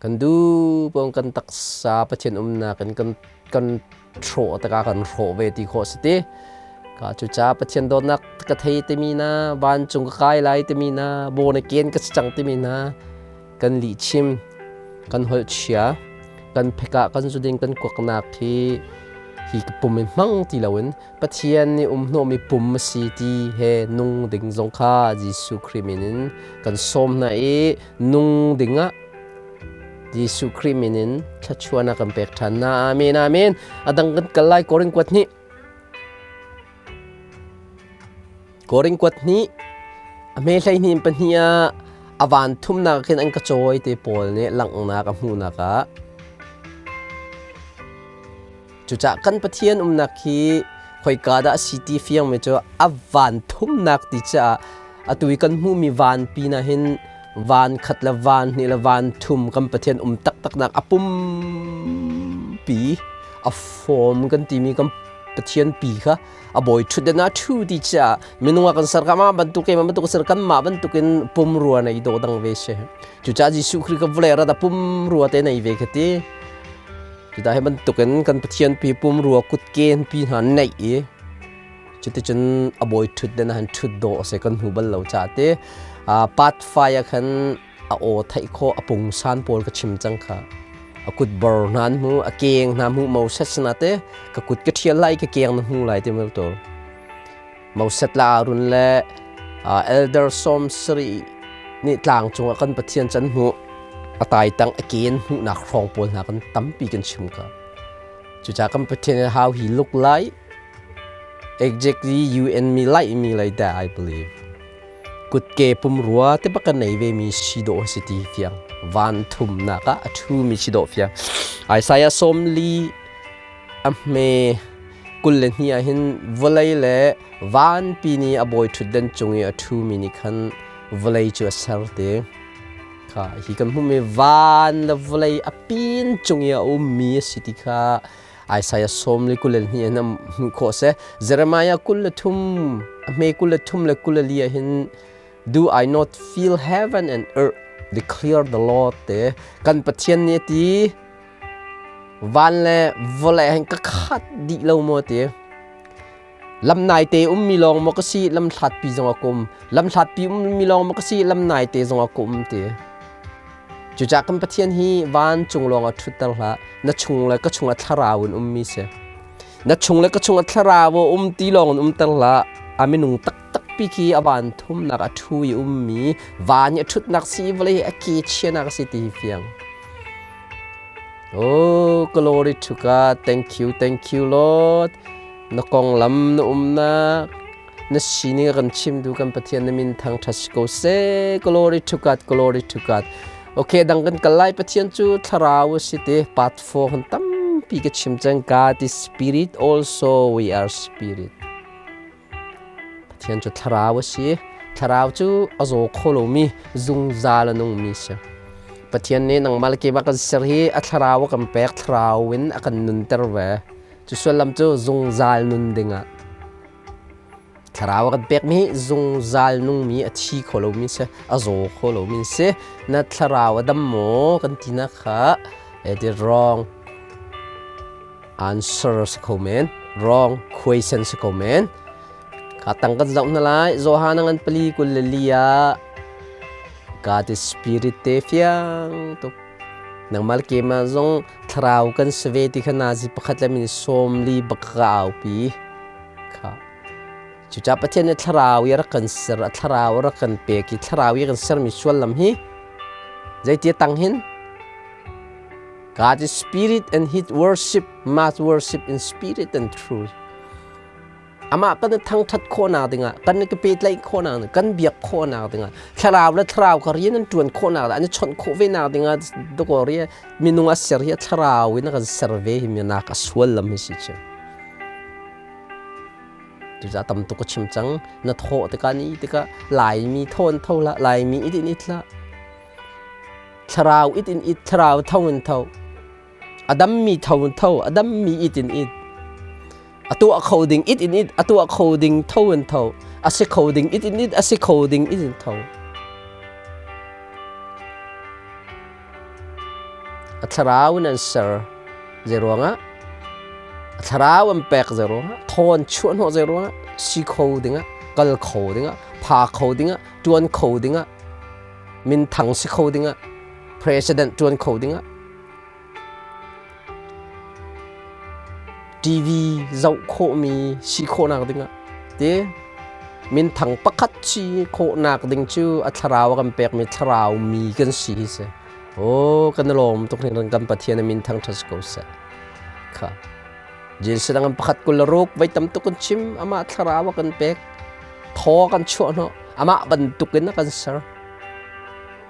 Kan duh paoh kan taksa Pathian umnak in kan kan hrawh tikah kan hrawh ve ti khawh si ti. Ka cucaah Pathian dawtnak ka thei timi na, vancung ka kai lai timi na, born again ka si cang timi na, kan lihchim, kan holh chia, kan phekah kan zuding kan kuaknak hi hi ka pum in hmang ti loin Pathian nih um hnawhmi pum a si ti he nung ding zong kha Jesuh Khrih min in kan sawm hna i nung ding ah Jesuh Khrih min in thluachuahnak kan pek ṭhan hna. Amen. Amen. A dang kan kal lai Korin kuat hnih. Korin kuat hnih a hme hlei hnih pahnih ah a van thumnak khin an ka cawi te pawl nih langhnak a hmuhnak ah Cucaah kan Pathian umnak hi khoika dah a si ti fiangmi cu a van thumnak ti caah atu i kan hmuhmi vanpi na hin van khat le van hnih le van thum kan Pathian um taktaknak a pumpi a form kan timi kan Pathian pi kha a bawi ṭhutden ah ṭhu ti caah minung ah kan ser ka mah bantuk keimah bantuk ser kan mah bantukin pumrua nei dawh dang ve si. Cucaah Jesuh Khrih ka vawlei rat a pumrua te nei ve ka ti. Cudah hi bantukin kan Pathian pi pumrua kutken pi hna neih i cuticun a bawi ṭhut den han ṭhut dawh a si kan hmu bal lo ca te part fai ah khan a aw theih khawh a pungsan pawl ka chim cang kha a kut bor hna an hmu a keng hna hmu Moses na te ka kut ka ṭhial lai ka keng na hmu lai ti mel tur Moses la Aaron le elder som sari nih tlang cungah kan Pathian can hmuh a taitang a ken hmuhnak hrawng pawl hna kan tampi kan chim ka cucaah kan Pathian how he look like exactly you and me like me like that I believe kutke pumrua te bak kan nei ve mi si dawh si ti fiang van thumnak ah a thu mi si dawh fiang Isaiah 40 a hme 22 ah hin vawlei le vanpi nih a bawi ṭhutdan cung i a ṭhumi nih khan vawlei cu a ser te. Kha hi kan hmuhmi van le vawlei a pin cung i a ummi a si ti kha Isaiah 42 in a hmuh khawh a si. Jeremiah 23 a hme 23 le 24 ah hin Do I not feel heaven and earth declare the Lord te kan Pathian nih a ti Van le vawlei hin ka khat dih lo maw ti. Lam naite ummi lawng maw ka si, lam hlatpi zong a kum. Lam hlatpi ummi lawng maw ka si, lam naite zong a kum ti. Cucaah kan Pathian hi vancung lawng ah ṭhutter hlah. Na chung le ka chung ah thlarau in ummi si. Na chung le ka chung ah thlarau a um ti lawng in umter hlah. A minung taktak pi khi a van thumnak a ṭhu i ummi, van i a ṭhutnak si, vawlei hi a ke chianak a si ti hi fiang. Oh, glory to God. Thank you, thank you, Lord. Na konglam na umnak na sining kan chim du kan Pathian na min thang ṭhat si ko seh. Glory to God, glory to God. Okay, dang kan kal lai Pathian cu thlarau a si te part 4 kan tampi ka chim cang. God is spirit also we are spirit. Pathian cu thlarau a si. Thlarau cu a zaw kho lomi zungzal a nungmi si. Pathian nih nangmah le keimah kan ser hi a thlarau a kan pek, thlarau in a kan nunter ve. Cu sullam cu zungzal nun dingah. Thlarau a kan pekmi hi zungzal nungmi a thi kho lomi si, a zaw kho lomi si. Na thlarau a dam maw kan tinak kha it is wrong answer si kho men, wrong question si kho men. Kha tang kan zoh hna lai. Johan ngan pali 24 ah God is spirit te fiang tuk. Nangmah le keimah zong thlarau kan si ve ti kha nazi pakhat le min 40 bak ka aupi. Kha. Cucaah Pathian nih thlarau i a rak kan ser, a thlarau a rak kan pek i thlarau i a kan sermi suallam hi zeiti a tang hin? God is spirit and he worship must worship in spirit and truth. Amah kan i thangṭhat khawhnak dingah, kan i pehtlaih khawhnak dingah, kan biak khawhnak dingah, thlarau le thlarau kha rian an ṭuan khawhnak an i chawnh khawh ve nak dingah dakaw ri minung a ser hi a thlarau in a kan ser ve hi minak a sual lam hi si cu. Cucaah tam tuk ka chim cang. Na thawh tikah ni tikah Laimi thaw in tho hlah, Laimi it in it hlah. Thlarau it in it, thlarau tho in tho. A dammi tho in tho, a dammi it in it. A tuah kho ding it in it, a tuah kho ding tho in tho. A si kho ding it in it, a si kho ding it in tho. A thlarau in an ser. Zei ruangah? A thlarau an pek zei ruangah? Thaw an chuah hnawh zei ruangah? Si kho dingah, kal kho dingah, pha kho dingah, ṭuan kho dingah, minthang si kho dingah, president ṭuan kho dingah, TV zoh khawhmi si khawhnak dingah ti minthang pakhat si khawhnak ding cu a thlarau a kan pekmi thlarau mi kan si hi si. Oh, kan i lawm tuk hringhran kan Pathian a min thangṭhat si ko seh. Kha. Jesuh dang pakhat 26 voi tam tuk kan chim amah thlarau a kan pek. Thaw kan chuah hnawh. Amah bantuk in a kan ser.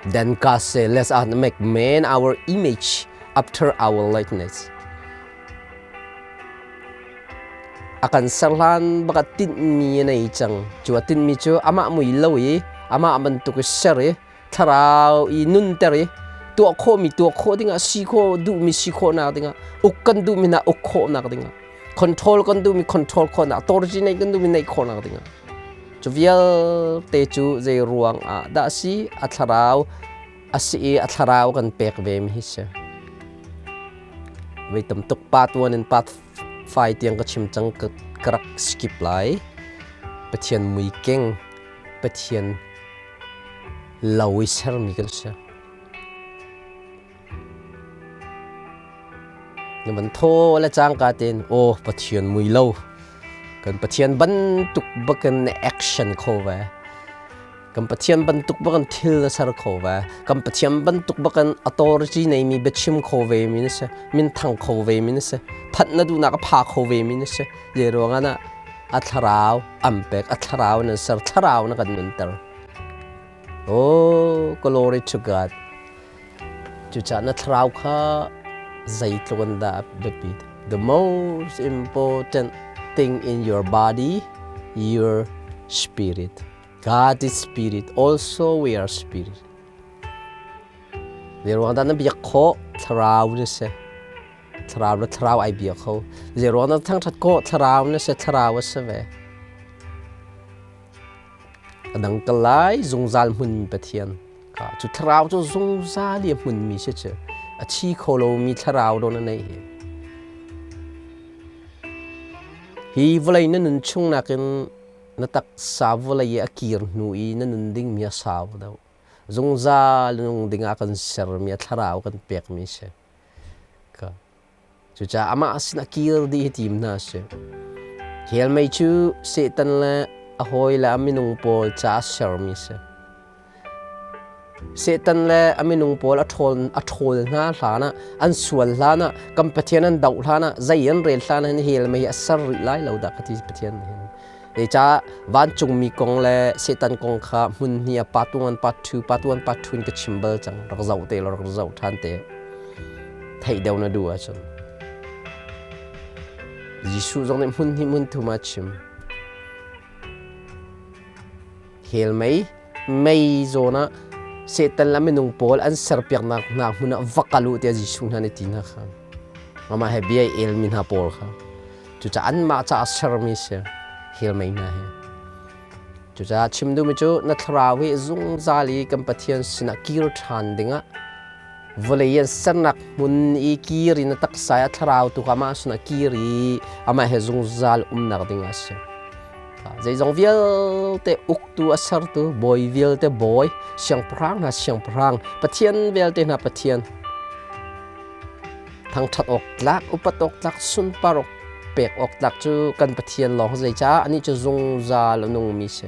Then God said, Let us make man our image after our likeness. A kan ser hlan bak a tinhmi a nei cang. Cu a tinhmi cu amah mui lo i amah bantuk i ser i thlarau i nunter i tuah khawhmi tuah khawh dingah si khawh duhmi si khawhnak dingah uk kan duhmi hna uk khawhnak dingah control kan duhmi control khawhnak authority neih kan duhmi neih khawhnak dingah cu vialte cu zei ruang ah dah si a thlarau a si i a thlarau kan pek ve mi hi si voi tam tuk part 1 in part 5 tiang ka chim cang ka rak skip lai Pathian mui keng Pathian lo i sermi kan si. Na van thaw le cangka tein aw Pathian mui lo kan Pathian bantuk bakin na action kho ve kan Pathian bantuk bakin thil na ser kho ve kan Pathian bantuk bakin authority neimi biachim kho ve mi na si minthang kho ve mi na si phanh na duhnak a pha kho ve mi na si zei ruangah na a thlarau an pek a thlarau nan ser thlarau na kan nunter Oh, glory to God. Cucaah na thlarau kha zeitluk in dah biapit. The most important thing in your body, your spirit. God is spirit, also we are spirit. Zei ruang dah na biak khawh? Thlarau na si. Thlarau le thlarau ai bia kho. Zei ruang dah thangṭhat khawh? Thlarau na si, thlarau a si ve. A dang ka lai zungzal hmunmi Pathian kha cu thlarau cu zungzal i a hmunmi si cu a thi kho lomi thlarau dawn a neih hi. Hi vawlei na nun chung nakin na taksa vawlei i a kir hnu i na nun dingmi a sau deuh. Zungzal nung dingah kan sermi a thlarau kan pekmi si. Ka Cucaah amah sinah kir dih hi tim hna sih. Hell mei cu Satan le a hawi le a minung pawl caah sermi si. Satan le a minung pawl a ṭhawl, a ṭhawl hna hlan ah, an sual hlan ah, kan Pathian an doh hlan ah, zei an rel hlan ah hin hell mei hi a ser rih lai lo dah ka ti Pathian nih hin. Zeicah vancungmi kong le Satan kong kha hmun hnih ah part 1, part 2, part 1, part 2 in ka chim bal cang. Rak zoh te law rak zoh ṭhan te. Theih deuh na duh ahcun. Jesuh zong nih hmun hnih hmun thum ah chim. Hell mei, mei zawn ah Satan le minung pawl an serpiaknak hna hmun ah va kal u tiah Jesuh hna nih ti hna kha. Amah he bia i elmi hna pawl kha. Cucaah anmah caah sermi si hell mei hna hi. Cucaah chim duhmi cu na thlarau hi zungzal i kan Pathian sinah kir ṭhan dingah vawlei an sernak hmun i kir in a taksa i a thlarau tu kha amah sinah kir i amah he zungzal umnak ding a si. Zeizong vialte uktu a sertu bawi vialte bawi, siangpahrang hna siangpahrang, Pathian vialte hna Pathian, Thangṭhat awk tlak, upat awk tlak, sunpar awk pek awk tlak cu kan Pathian lawng zeicah anih cu zungzal a nungmi si.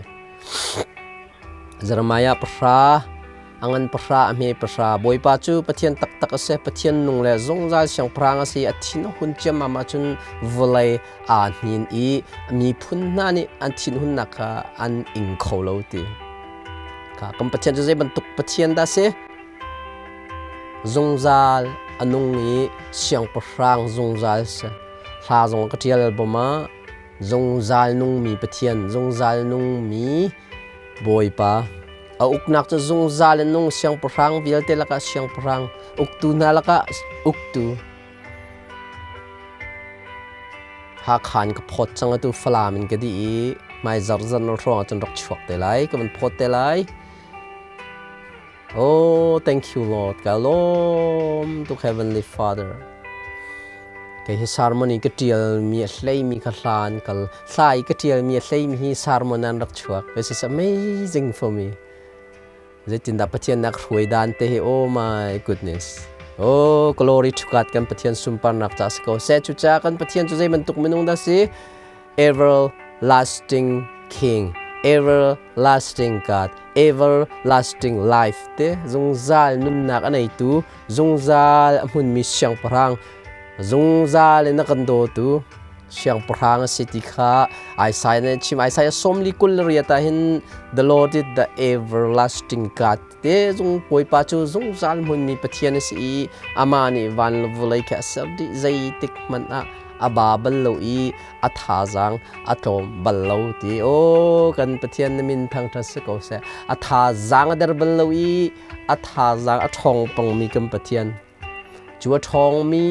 Jeremiah pahra, a ngan pahra, a hme pahra. Bawipa cu Pathian taktak a si, Pathian nung le zungzal siangpahrang a si. A thin a hun ciammam ahcun vawlei aa hnin i miphun hna nih an thinhunnak kha an ing kho lo ti. Kha kan Pathian cu zei bantuk Pathian dah si? Zungzal a nung i siangpahrang zungzal si. Hla zong ka ṭial album ah zungzal nungmi Pathian, zungzal nungmi Bawipa. A uknak cu zungzal in nung siangpahrang vialte lakah siangpahrang, uktu hna lakah uktu. Hakha in ka phawt cang atu Falam in ka dih i hmaizarh zan hrawng ah cun rak chuak te lai, ka van phawt te lai. Oh, thank you Lord. Ka lawm tuk Heavenly Father. Kei hi sermon i ka ṭialmi a hleimi kha hlan kal hla i ka ṭialmi a hleimi hi sermon an rak chuak. This is amazing for me. Zeitindah Pathian nak hruai dan te hi oh my goodness. Oh glory to God kan Pathian sunparnak ca si ko seh. Cucaah kan Pathian cu zei bantuk minung dah si? Everlasting King, everlasting God, everlasting life te zungzal nunnak a neitu, zungzal a hmunmi siangpahrang, zungzal in a kan dawtu siangpahrang a si ti kha Isaiah nih a chim. Isaiah sawmli 28 ah hin the Lord is the everlasting God te zung Bawipa cu zungzal hmunmi Pathian a si i amah nih van le vawlei khi a ser dih zeitik hmanh ah a ba bal lo i a thazaang a tlawm bal lo ti aw kan Pathian na min thangṭhat si ko seh a thazaang a der bal lo i a thazaang a ṭhawng pangmi kan Pathian cu a ṭhawngmi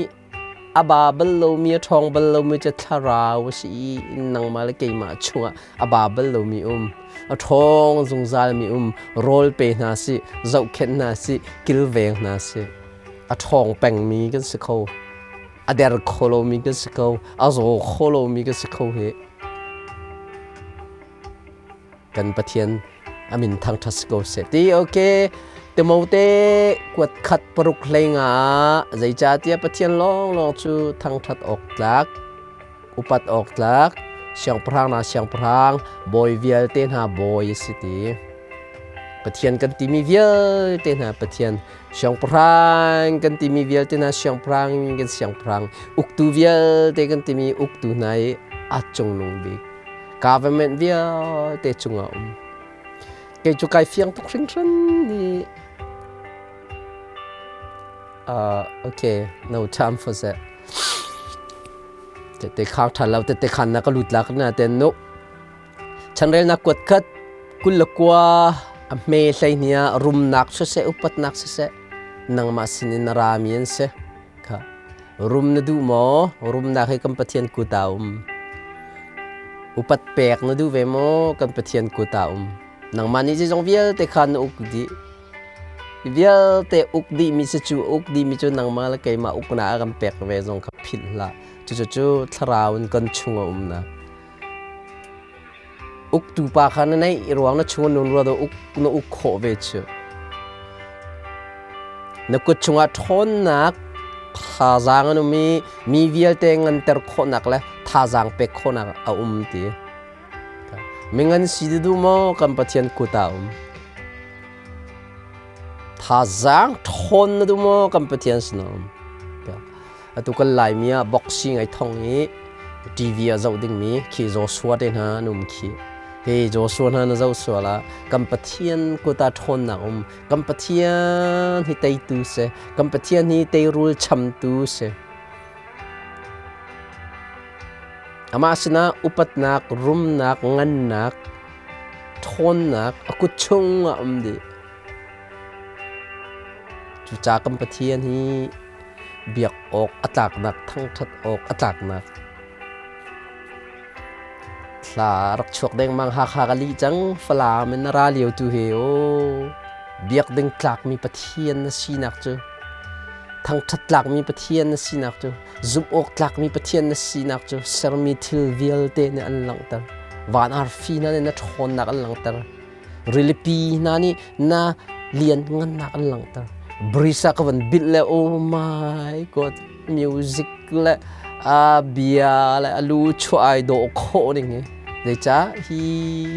a ba bal lomi a ṭhawng bal lomi cu thlarau a si i nangmah le keimah chungah a ba bal lomi um a ṭhawng zungzalmi um rawl pe hna sih zohkhenh hna sih kilveng hna sih a ṭhawng pengmi kan si kho a der kho lomi kan si ko a zaw kho lomi kan si kho hi kan Pathian a min thangṭhat si ko seh ti okay Timote kuat khat paruk hlei nga zeicahtiah Pathian lawnglawng cu thangṭhat awk tlak upat awk tlak siangpahrang hna siangpahrang bawi vialte hna bawi a si ti Pathian kan timi vialte hna Pathian siangpahrang kan timi vialte hna siangpahrang kan siangpahrang uktu vialte kan timi uktu hna i a cungnung bik government vialte cungah um kei cu kai fiang tuk hringhran ni uh, okay no time for that te khang than lo te te khan na ka lut la ka na ten no Chanrelnak kuat khat 29 a hme 12 ah rumnak siseh upatnak siseh nangmah sinin na rami an si. Kha rum na duh maw? Rumnak hi kan Pathian kut ah um. Upat pek na duh ve maw? Kan Pathian kut ah um. Nangmah nih zeizong vialte kha na uk dih. Vialte uk dihmi si cu uk dihmi cu nangmah le keimah uknak a kan pek ve zong kha philh hlah. Cucu thlarau in kan chung a umnak. Uktu pa kha na neih i ruang na chung nun rua do uk na uk khawh ve cu. Na kut chungah ṭhawnnak thazaang an um i mi vialte nganter khawhnak le thazaang pek khawhnak a um ti. Mingan si duh maw kan Pathian kut ah um. Thazaang ṭhawn na duh maw kan Pathian sin ah um. Atu kan Laimi ah boxing ai thong i TV ah zoh dingmi khi Joshua te hna an um khi. Hi Joshua hna na zoh sual ah kan Pathian kut ah ṭhawnnak um. Kan Pathian hi teitu si. Kan Pathian hi teirul chamtu si. Amah sinah upatnak, rumnak, ngannak, ṭhawnnak a kut chung ah um dih. Cucaah kan Pathian hi biak awk a tlaknak, thangṭhat awk a tlaknak. Hla rak chuak dengmang Hakha ka li cang Falam in na ra lio tu hi aw biak ding tlakmi Pathian na sinak cu thangṭhat tlakmi Pathian na sinak cu zumh awk tlakmi Pathian na sinak cu sermi thil vialte nih an langhter van arfi hna nih na ṭhawnnak an langhter rilipi hna nih na lianngannak an langhter brisa ka van bilh le oh my god music le a bia le a lu chuah ai dawh khawh ning hi zeicah hi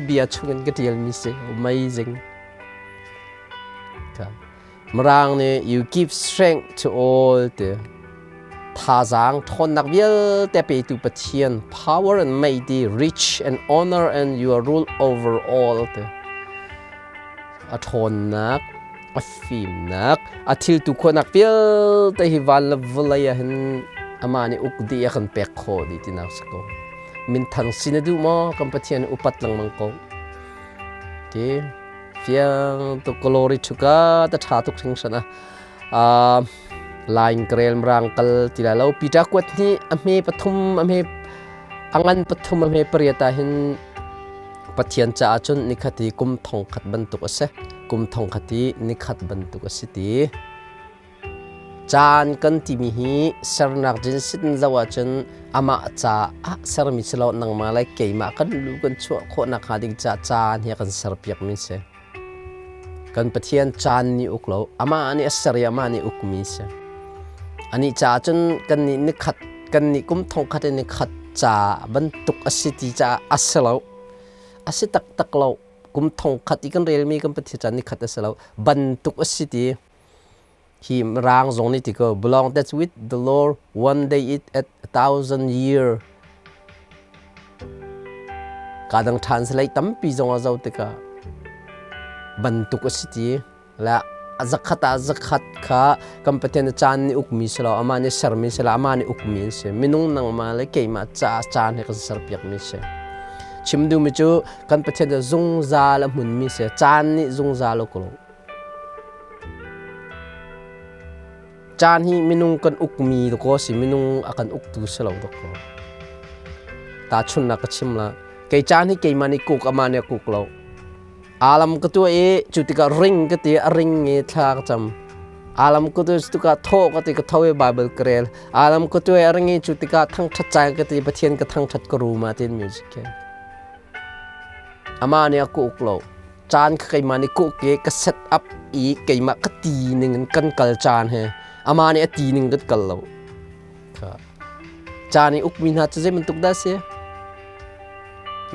bia chungin ka ṭialmi si amazing Mirang nih you give strength to all ti thazaang ṭhawnnak vialte petu Pathian power and mighty rich and honor and your rule over all ti a ṭhawnnak a fimnak a thiltu khuanak vialte hi van le vawlei ah hin amah nih uk dih a kan pek khawh dih tinak si ko minthang si na duh maw kan Pathian upat lengmang ko ti Fiang tuk glory to God a ṭha tuk hringhran a line karel mirang kal ti lai lo Peter kuat hi a hme pathum a hme a ngan pathum a hme pariat ah hin Pathian caah cun nikhat hi kum thong khat bantuk a si kum thong khat hi nikhat bantuk a si ti Caan kan timi hi sernak jinsit in zoh ahcun amah caah sermi si lo nangmah le keimah kan lu kan chuah khawhnak hnga ding caah caan hi a kan serpiakmi si. Kan Pathian caan nih uk lo, amah nih a ser i amah nih ukmi si. Anih caah cun kannih nikhat, kannih kum thongkhat in nikhat ca bantuk a si ti caah a si lo. A si taktak lo. Kum thongkhat i kan relmi kan Pathian caan nikhat a si lo. Bantuk a si ti. Hi rang zong nih ti ko belong that's with the Lord one day it at a thousand year kadang translate tampi zong a zo tikah bantuk a si ti la zakhat ah zakhat kha kan Pathian caan nih ukmi si lo amah nih sermi si lo amah nih ukmi an si minung nangmah le keimah ca caan he kan serpiakmi si chim duhmi cu kan Pathian cu zungzal a hmunmi si caan nih zungzal a uk lo Caan hi minung kan ukmi dakaw si minung a kan uktu si lo dakaw. Tahchunhnak ka chim la. Kei caan hi keimah nih kuk amah nih a kuk lo. Alam ka tuah i cu tikah ring ka ti a ring i thla ka cam. Alam ka tuah tikah thaw ka ti ka tho i Bible ka rel. Alam ka tuah i a ring i cu tikah thangṭhat caan ka ti Pathian ka thangṭhat ka rum ah tiin music ke. Amah nih a ka uk lo. Caan kha keimah nih ka uk i ka set up i keimah ka ti ning in kan kal caan he amah nih a ti ning kan kal lo. Caan i ukmi hna cu zei bantuk dah a si?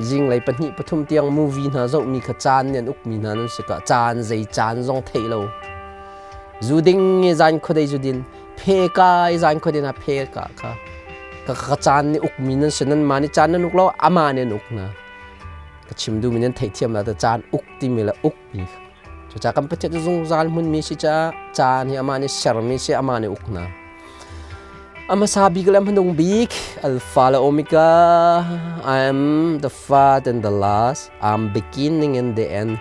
Zinglei pahnih pathum tiang movie hna zohmi kha caan nih an ukmi hna nan si ka caan zei caan zong theih lo. Zu ding i zan khuadei zu din phe ka i zan khuadei na phe ka kha ka ka caan nih ukmi nan si nan mah nih caan nan uk lo amah nih an uk hna. Ka chim duhmi nan theihthiam la caan uk timi le ukmi cucaah kan Pathian cu zungzal hmunmi si caah caan hi amah nih sermi si amah nih uk hna. A hmasa bik le hmanung bik Alpha le Omega I am the first and the last I'm beginning and the end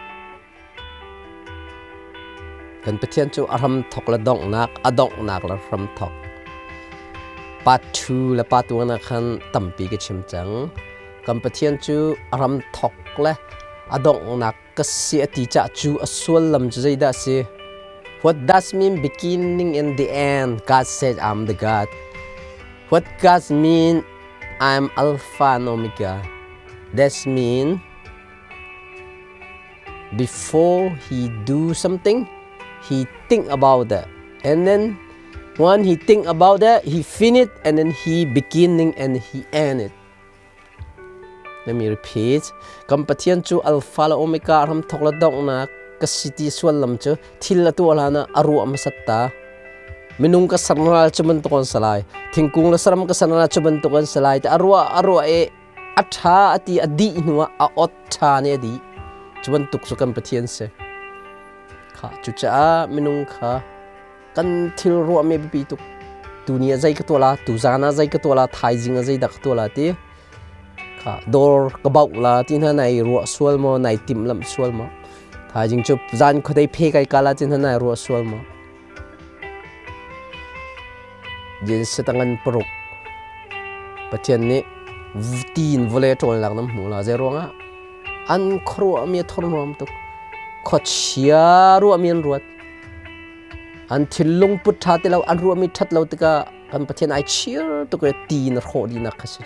Kan Pathian cu a hramthok le donghnak, a donghnak le hramthok. Part 2 le part 1 ah khan tampi ka chim cang. Kan Pathian cu a hramthok le a donghnak ka si a ti cah cu a sullam cu zeidah a si? What does mean beginning and the end? God said, I'm the God. What God mean I'm Alpha and Omega? That's mean Before he do something, he think about that. And then when he think about that, he finish and then he beginning and he end it. Let me repeat. Kan Pathian cu Alpha le Omega ram thok le donghnak ka si ti suallam cu thil a tuah hlan ah a ruah hmasat ta. Minung ka ser hna cu bantuk an si lai. Thingkung le saram ka ser hna cu bantuk an si lai. A ruah a ruah i a ṭha a ti a dih hnuah a ot ṭha nih a dih cu bantuk cu kan Pathian si kha cucaah minung kha kan thil ruahmi biapi tuk tuni ah zei ka tuah la tuzan ah zei ka tuah la thaizing ah zei dah ka tuah la ti kha dawr ka bauh la ti hna nai ruah sual maw nai timhlamh sual maw thaizing cu zan khuadei phe kai ka la ti hna nai ruah sual maw Jinsitangan paruk Pathian nih Tiin vawlei a ṭawlnak nan hmu la. Zei ruangah? An khuaruahmi a thurhnawm tuk. Khuachia ruahmi an ruat. An thinlung put ṭha ti lo, an ruahmi ṭhat lo tikah kan Pathian ai chir tuk i tiin a hrawh dihnak kha si.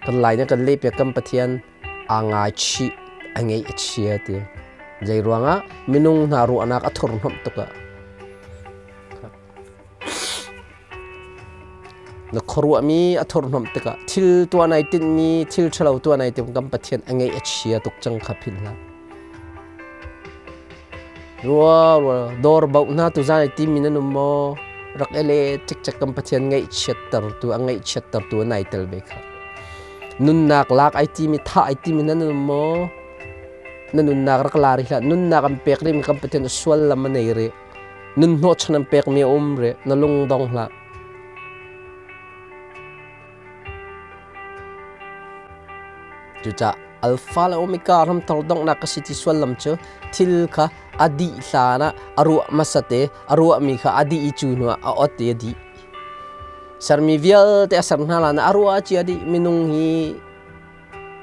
Kan lai nih kan lehpiak kan Pathian aa ngaichih, a ngeih a chia ti. Zei ruangah minung hna ruahnak a thurhnawmh tuk ah. Na khuaruahmi a thurhnawmh tikah thil tuah nai tinhmi, thil ṭhalo tuah nai timh kan Pathian a ngeih a chia tuk cang kha philh hlah. Rua rua dawr bauh hna tuzan ai timi nan um maw? Rak ele cikcek kan Pathian ngaihchiattertu a ngaihchiattertu nai tel ve kha. Nunnak lak ai timi thah ai timi nan um maw? Na nunnak rak la rih hlah. Nunnak an pek rihmi kan Pathian sual lam a nei rih. Nun hnawhchan an pekmi a um rih. Na lung dong hlah. Cucaah Alpha le Omega ramthar donghnak ka si ti sullam cu thil kha a dih hlan ah a ruah hmasa te a ruahmi kha a dih i cu hnuah a ot i a dih. Sermi vialte a ser hna hlan ah a ruah cia dih minung hi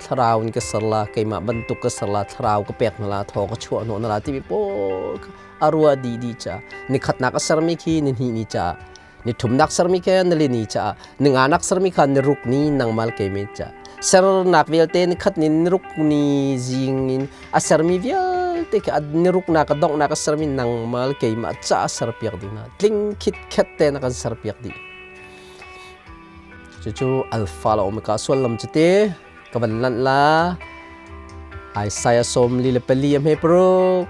thlarau in ka ser la keimah bantuk ka ser la thlarau ka pek hna la thaw ka chuah hnawh hna la timi pawl kha a ruah dih dih caah nikhatnak a sermi khi nihnih ni caah nithumnak sermi kha nili ni caah ninganak sermi kha niruk ni nangmal keimi caah sernak vialte nikhat ni niruk ni zing in a sermi vialte khi niruknak a donghnak a sermi nangmal keimah caah serpiak ding hna tling khit khet te na kan serpiak dih Cucu alpha le omega sullam cu ti ka van lanh la. Isaiah 44 a hme paruk.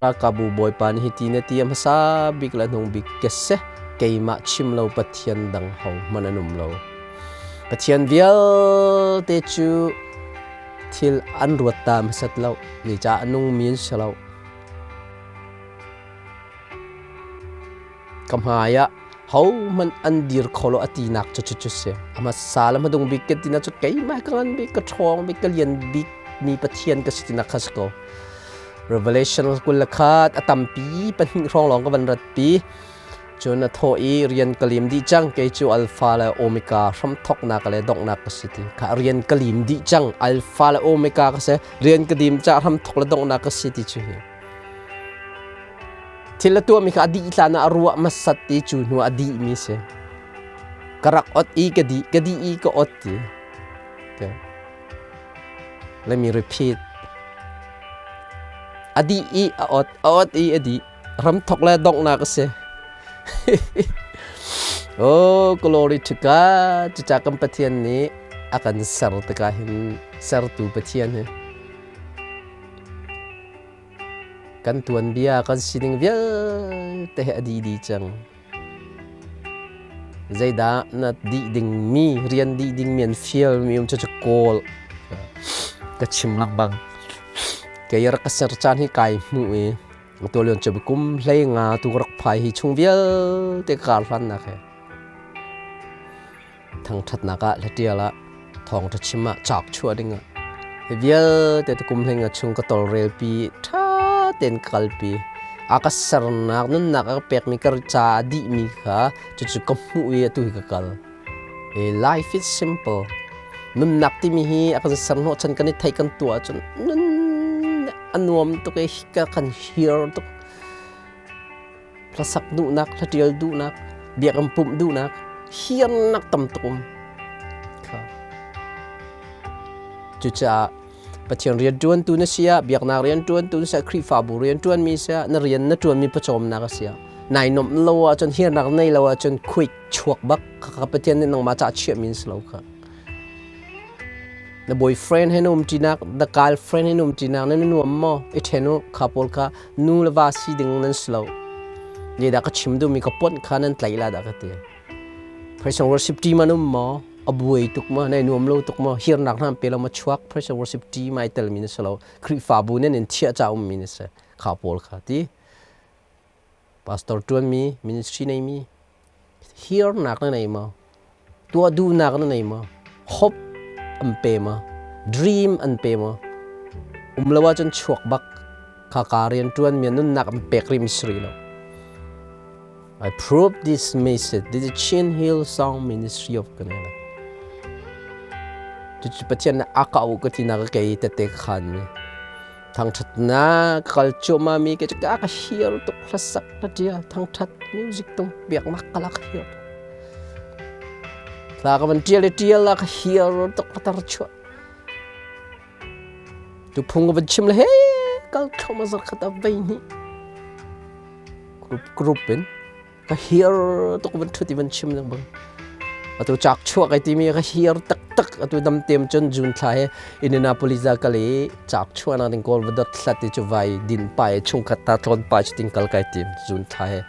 Ralkapbu Bawipa nih hiti na ti a hmasa bik le hnung bik ka si. Keimah chim lo Pathian dang hohmanh an um lo. Pathian vialte cu thil an ruat ta hmasat lo. Zeicah a nungmi an si lo. Ka hmai ah hohmanh an dir kho lo a tinak cu cucu si. A hmasa le hmadung bik ka tinak cu keimah ka ngan bik, ka ṭhawng bik, ka lian bik mi Pathian ka si tinak kha si ko. Revelation 21 a tampi pahnih hrawng lawng ka van ratpi. Cun a thawh i rian ka lim dih cang kei cu Alpha le Omega hramthawknak le donghnak ka si ti. Kha rian ka lim dih cang Alpha le Omega ka si rian ka dim ca hramthawk le donghnak ka si ti cu hi. Thil a tuahmi kha a dih hlan ah a ruah hmasat i cu hnu ah a dihmi si. Ka rak ot i ka dih, ka dih i ka ot ti. Okay. Let me repeat. A dih i a ot, a ot i a dih. Ramthok le donghnak a si. oh, glory to God. Cucaah kan Pathian nih a kan ser tikah hin sertu Pathian hi Kan tuanbia kan sining vialte he a dih dih cang. Zeidah na dih dingmi, rian dih dingmi an fialmi um cu cu kawl. Ka chim lengmang. Kei rak ka ser caan hi kai hmuh i tualion cu kum hlei nga tu rak phai hi chung vialte ka kar hlannak he. Thangṭhatnak ah hlatial ah thawngṭha chim ah cauk chuah ding ah hi vialte te kum hling a chung ka tawlrelpi ṭha tein ka kalpi. A ka sernak nunnak a ka pekmi ka ca a dihmi kha cucu ka hmuh i atu hi ka kal. Life is simple. Nunnak timi hi a kan ser hnawhchan kan i theih kan tuah ahcun nun a nuam tuk i ka kan hir tuk. Hlasak duhnak, hlatial duhnak, biakinn pumh duhnak, hiarnak tam tuk um. Cucaah Pathian rianṭuantu na si ah, biaknak rianṭuantu na si ah, Khrihfabu rianṭuanmi si ah, na rian na ṭuanmi pawcawmnak a si ah, nai nuamh lo ahcun, hiarnak nei lo ahcun quick chuak bak kha Pathian nih nangmah caah chiahmi na si lo kha. Na boyfriend he na umṭinak, na girlfriend he na umṭinak nan i nuam maw? I ṭhen u. Kha pawl kha nu le va si ding nan si lo. Zeidah ka chim duhmi ka ponh kha nan tlaih la dah ka ti. Praise and worship team an um maw? A buai tuk maw? Nai nuam lo tuk maw? Hirnak hna an pe lo maw? Chuak praise and worship team ai telmi na si lo. Khrihfabu nan in thiah ca ummi na si. Kha pawl kha ti. Pastor ṭuanmi, ministry neimi, hirnak na nei maw? Tuah duhnak na nei maw? Hope an pe maw? Dream an pe maw? Um lo ahcun chuak bak. Khaka rian ṭuanmi nunnak an pek rih mi si rih lo. I prove this message. This is Chin Hill Song Ministry of Canada. Cucu Pathian nih a ka auh ka ti nak kei tete ka khan mi. Thangṭhatnak kal cuahmah mi ke ka ka hiar tuk hlasak ka ṭial thangṭhat music tung biaknak ka la ka hiar tuk. Hla ka van ṭial i ṭial la ka hiar tuk ka tar chuah. Tuphung ka van chim le he kal thluahmah zarkhat ah vei hnih group group in ka hiar tuk van ṭhut i van chim lengmang. Atu cak chuak ai timi ka hiar taktak atu dam tem cun June thla he Indianapolis ah kal i cak chuahnak ding kawl va dot hlat i cu vai din pa i chungkhat ta tlawn pa cu ting kal kai tim June thla he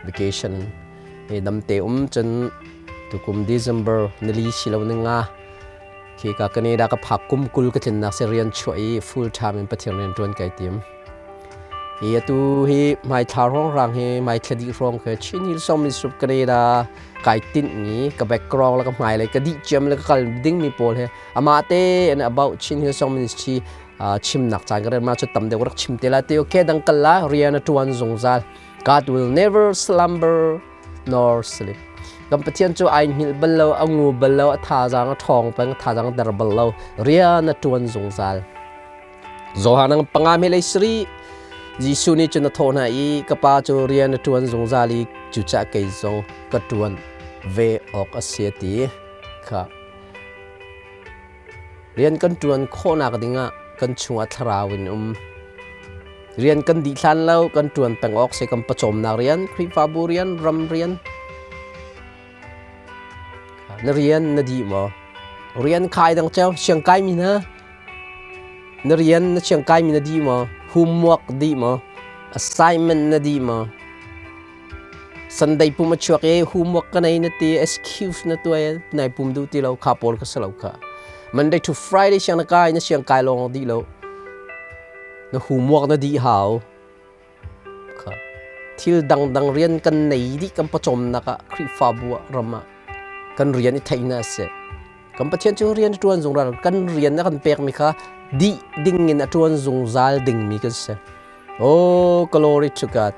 vacation he damte um cun tukum December nili si lo ni nga Khi ka Canada ka phak kum 20 ka tlinnak si rian chuah i full time in Pathian rian ṭuan kai tim. Hi atu hi hmaithla hrawnghrang hi hmaithla dih hrawng khi Chin Hill Song Ministry of Canada kai tinh mi ka background le ka hmailei ka dih ciam le ka kal ding mi pawl hi amah te and about Chin Hill Song Ministry chimnak caan ka rel ma cu tam deuh rak chim te la te okay dang kal la rian a ṭuan zungzal God will never slumber nor sleep. Kan Pathian cu ai hngilh bal lo, a ngu bal lo, a thazaang a ṭhawng peng, a thazaang a der bal lo, rian a ṭuan zungzal. Johan ang panga me lei sari Jesuh nih cun a thawh hna i ka pa cu rian a ṭuan zungzal i cucaah kei zong ka ṭuan ve awk a si a ti kha. Rian kan ṭuan khawhnak dingah kan chungah thlarau in um. Rian kan dih hlan lo, kan ṭuan peng awk si kan pawcawmnak rian, Khrihfabu rian, ram rian. Na rian na dih maw? Rian khai dang ceu, siang kai mi hna. Na rian na siang kai mi na dih maw? Homework dih maw? Assignment na dih maw? Sunday pum a chuak i homework ka nei na ti excuse na tuai nai pum duh ti lo kha pawl ka si lo kha. Monday to Friday siang na kai na siang kai lawng dih lo. Na homework na dih hau. Kha. Thil dangdang rian kan nei dih kan pawcawmnak ah Khrihfabu ah ram ah kan rian i theih na a si. Kan Pathian cu rian a ṭuan zungzal kan rian a kan pekmi kha dih ding in a ṭuan zungzal dingmi kan si. Oh, glory to God.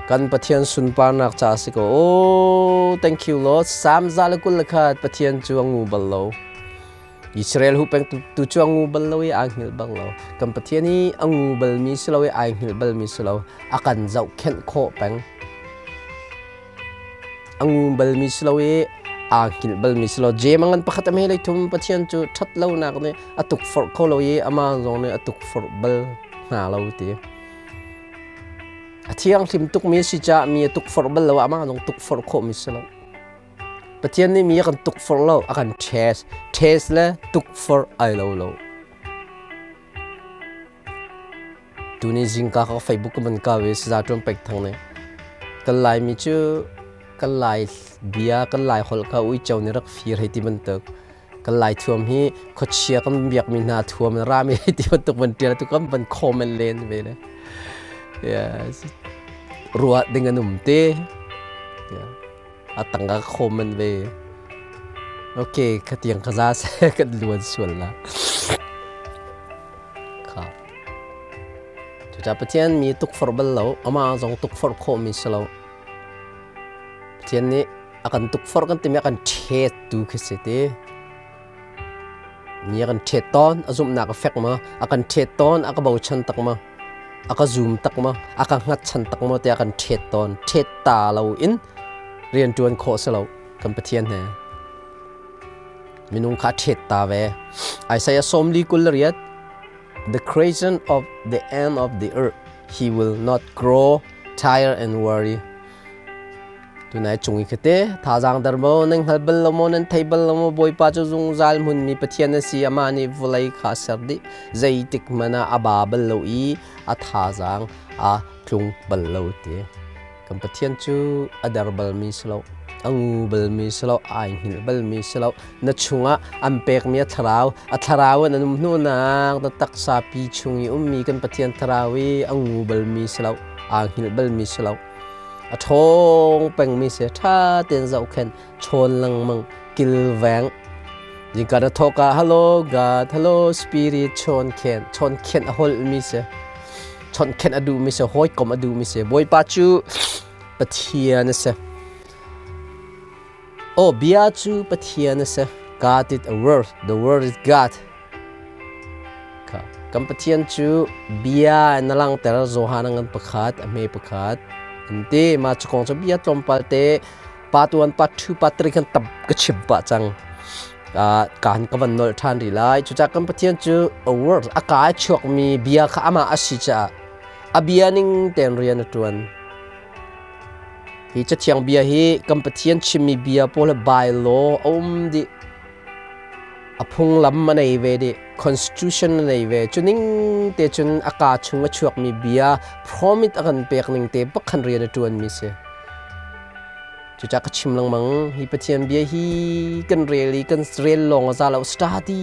Kan Pathian sunparnak ca si ko. Oh, thank you Lord. Psalm 121 Pathian cu a ngu bal lo. Israel hu peng tu cu a ngu bal lo i aa hngilh bal lo. Kan Pathian i a ngu balmi si lo i ai hngilh balmi si lo. A kan zohkhenh khawh peng. A ngu balmi si lo i aa hngilh balmi si lo. Jem a ngan pakhat a hme lei thum Pathian cu ṭhat lonak nih a tukforh kho lo i amah zong nih a tukforh bal hna lo ti. A thianghlim tukmi a si caah mi a tukforh bal lo amah zong tukforh khawhmi si lo. Pathian nih mi a kan tukforh lo, a kan test. Test le tukforh ai lo lo. Tuni zingka ka Facebook ka van kau i saza ṭuan pek thang nih kan Laimi cu kan Lai bia kan Lai holh kha uico nih rak fir hei ti bantuk kan Lai thuam hi khuachia kan biakmi hna thuam rami ti bantuk van ṭial tu kan van comment len ve le. Yes. Ruah ding an um te. Yeah. A tang ka comment ve. Okay, khatiang ka za se kan luan sual la. Kha. Cucaah Pathian mi tukforh bal lo, amah zong tukforh khawhmi si lo. Pathian nih a kan tukforh kan timi a kan ṭhet tu khi si ti. Mi a kan ṭhet tawn, a zumhnak a fek maw? A kan ṭhet tawn, a ka bochan tak maw? A ka zum tak maw? A ka hngatchan tak maw tiah a kan ṭhet tawn. Ṭhet ta lo in rian ṭuan khawh si lo kan Pathian he. Minung kha a ṭhet ta ve. Isaiah 48 The creation of the end of the earth he will not grow tired and weary. Tunai cung i khate thazaang dar maw nan hngal bal lo maw nan thei bal lo maw Bawipa cu zungzal hmunmi Pathian a si amah nih vawlei kha a ser dih zeitik hmanh ah a ba bal lo i a thazaang a tlung bal lo ti kan Pathian cu a der balmi si lo a ngu balmi si lo ai hngilh balmi si lo na chungah an pekmi a thlarau a thlarau in an um hnunak na taksa pi chung i ummi kan Pathian thlarau i a ngu balmi si lo aa hngilh balmi si lo A ṭhawng pengmi si ṭha tein zohkhenh, chawn lengmang, kilveng. Zingka na thawk ah hello God, hello Spirit chawn khen, chawn khenh a holhmi si. Chawn khenh a duhmi si, hawikom a duhmi si. Bawipa cu Pathian a si. Aw bia cu Pathian a si. God is a word. The word is God. Kha kan Pathian cu bia in a langhter Johan a ngan pakhat, a hme pakhat. An ti ma cu kong cu bia tlawmpal te pa tuan pa thu pa tri kan tam ka chim pah cang. Kaan ka van nolh ṭhan rih lai. Cucaah kan Pathian cu a word a kaa a chuakmi bia kha amah a si caah a bia ning tein rian a ṭuan. Hi cathiang bia hi kan Pathian chimmi bia pawl hi bylaw a um dih. A phunglam a nei ve dih. Constitution a nei ve. Cu ning te cun a kaa chung a chuakmi bia promise a kan pek ning te bak khan rian a ṭuanmi si. Cucaah ka chim lengmang hi Pathian bia hi kan rel i kan rel lawng a za lo study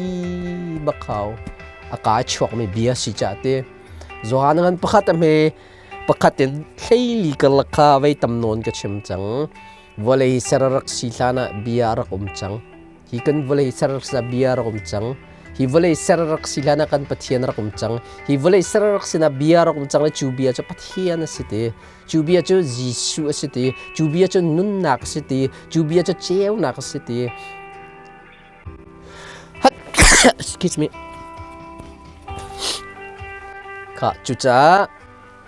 bak hau. A kaa chuakmi bia si caah ti. Johan ngan pakhat a hme pakhat in hleili karlak kha vei tam nawn ka chim cang. Vawlei ser rak si hlan ah bia a rak um cang. Hi kan vawlei ser bia rak um cang. Hi vawlei ser rak si hlan ah kan Pathian rak um cang. Hi vawlei ser rak sinah bia rak um cang le cu bia cu Pathian a si ti. Cu bia cu Jesuh a si ti. Cu bia cu nunnak a si ti. Cu bia cu ceunak a si ti. Excuse me. Kha cucaah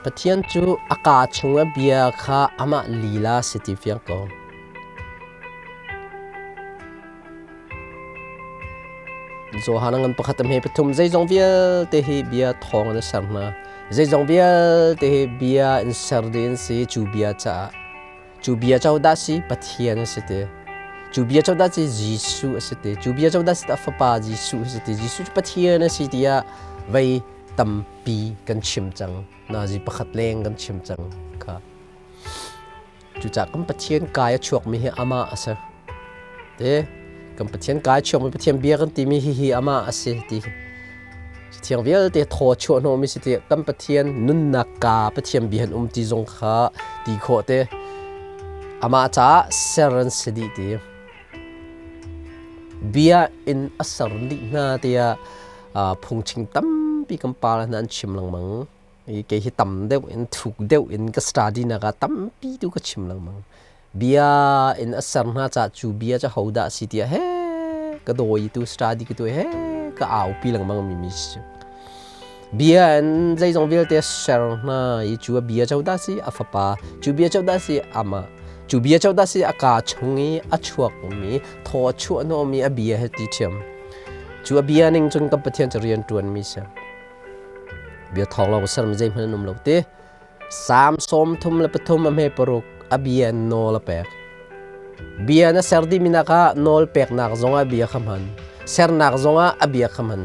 Pathian cu a kaa chung a bia kha amah lila si ti fiang ko. Johan ngan pakhat a hme pathum zeizong vialte hi bia thawng in a ser hna. Zeizong vialte hi bia in ser ding an si cu bia caah. Cu bia cu dah si Pathian a si ti. Cu bia cu dah si Jesuh a si ti. Cu bia cu dah si a fapa Jesuh a si ti. Jesuh cu Pathian a si tiah vei tampi kan chim cang. Nazi pakhat leng kan chim cang kha. Cucaah kan Pathian kai a chuakmi hi amah a si. Te kan Pathian kai a chuakmi Pathian bia kan timi hi hi amah a si ti. Thiang vialte thaw chuah hnawhmi si ti kan Pathian nunnak ka Pathian bia han um ti zong kha ti khawh te amah caah ser an si dih ti. Bia in a ser dih hna tiah phungching tampi kan pa le hna an chim lengmang. Kei hi tam deuh in thuk deuh in ka study nak ah tampi tu ka chim lengmang. Bia in a ser hna caah cu bia cu hodah a si tiah he ka dawi tu study ka tuah he ka aupi lengmang mi mi si. Bia in zeizong vialte ser hna i cu a bia cu dah si a fapa, cu bia cu dah si amah, cu bia cu dah si a kaa chung i a chuak mi thaw a chuah hnawhmi a bia he ti ṭhiam. Cu a bia ning cun kan Pathian cu rian ṭuan mi si. Bia thawng lawng sermi zeihmanh an um lo ti. Salm 33 a hme paruk a bia in nawl a pek. Bia na ser dimi nak ah nawl peknak zongah bia kha hman. Sernak zongah a bia kha hman.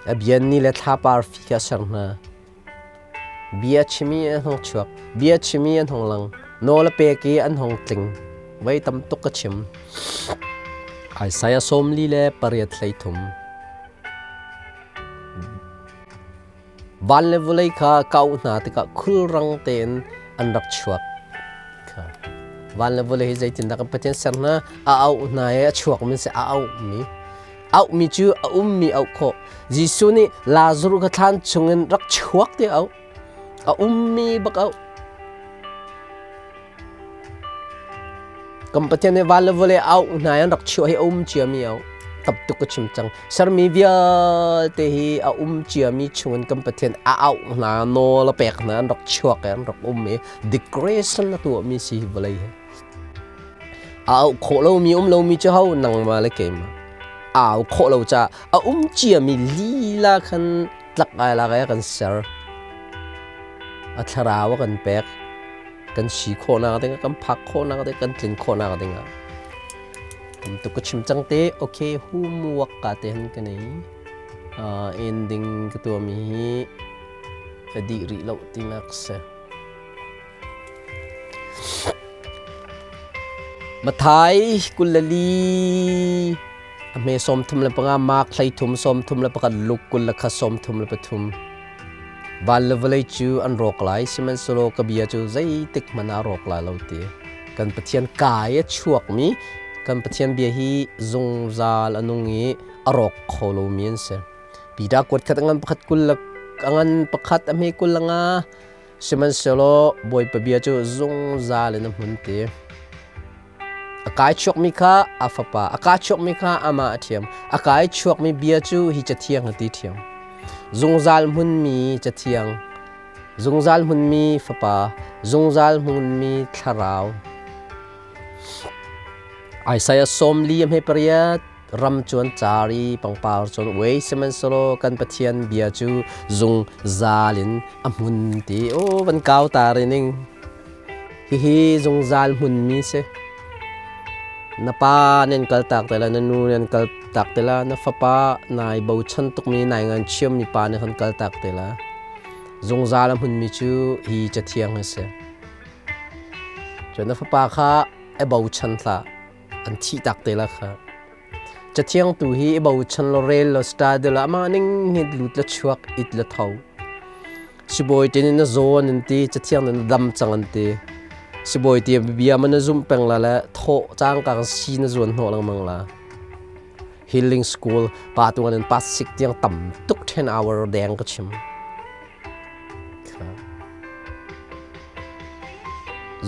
A bia ni le thlapar fi kha ser hna. Bia chimi an hung chuak. Bia chimi an hung lang. Nawl a pek i an hung tling. Voi tam tuk ka chim. Isaiah 48 33. Van le vawlei kha ka auh hna tikah khulrang tein an rak chuak. Van le vawlei hi zeitindah kan Pathian ser hna? A auh hna i a chuakmi si a auhmi. Auhmi cu a ummi auh khawh. Jesuh nih Lazarus kha thlan chungin rak chuak ti auh. A ummi bak auh. Kan Pathian nih van le vawlei auh hna i an rak chuah hi a um ciami a tam tuk ka chim cang. Sermi vialte hi a um ciami chungin kan Pathian a auh hna, nawl a pek hna, an rak chuak i an rak um i declaration a tuahmi si hi vawlei hi. A auh khawh lomi um lomi cu ho nangmah le keimah. A au khawh lo caah a um ciami lila khan tlak ai lak i a kan ser. A thlarau a kan pek. Kan si khawhnak ding ah kan phak khawhnak ding kan tlin khawhnak ding ah tuk ka chim cang te okay homework ka te han ka nei ending ka tuahmi hi ka dih rih lo tinak si Mathai 24 a hme 35 Mark 33 31 Luke 21 33 Van le vawlei cu an rawk lai, sihmanhsehlaw ka bia cu zeitik hmanh ah a rawk lai lo ti. Kan Pathian kai a chuakmi kan Pathian bia hi zungzal a nung i a rawk kho lomi an si. Peter kuat khat a ngan pakhat 20 a ngan pakhat a hme 25. Sihmanhsehlaw Bawipa bia cu zungzal in a hmun ti. A kai chuakmi kha a fapa, a kaa chuakmi kha amah a ṭhiam. A kai chuakmi bia cu hi cathiang a ti ṭhiam. Zungzal hmunmi cathiang, zungzal hmunmi fapa, zungzal hmunmi thlarau. Isaiah 40 a hme pariat ram cuan car i pangpar cun uai sihmanhsehlaw kan Pathian bia cu zungzal in a hmun ti o van kau ta re ning hihi zungzal hmunmi si na pa nan kal tak te la na nu nan kal tak te la na fapa nai bochan tukmi nai ngan chiammi pa nih khan kal tak te la zungzal a hmunmi cu hi cathiang hi si cun na fapa kha i bochan hlah an thih tak te la kha cathiang tu hi i bochan lo rel lo study lo amah ning hi lut la chuak it la tho sibawi tin na zawn an ti cathiang na dam cang an ti sibawi ti bia man na zum peng la le thawh cangkang si na zuan hnawh lengmang la healing school pa tu an pass sik tiang tam tuk 10 hour deng ka chim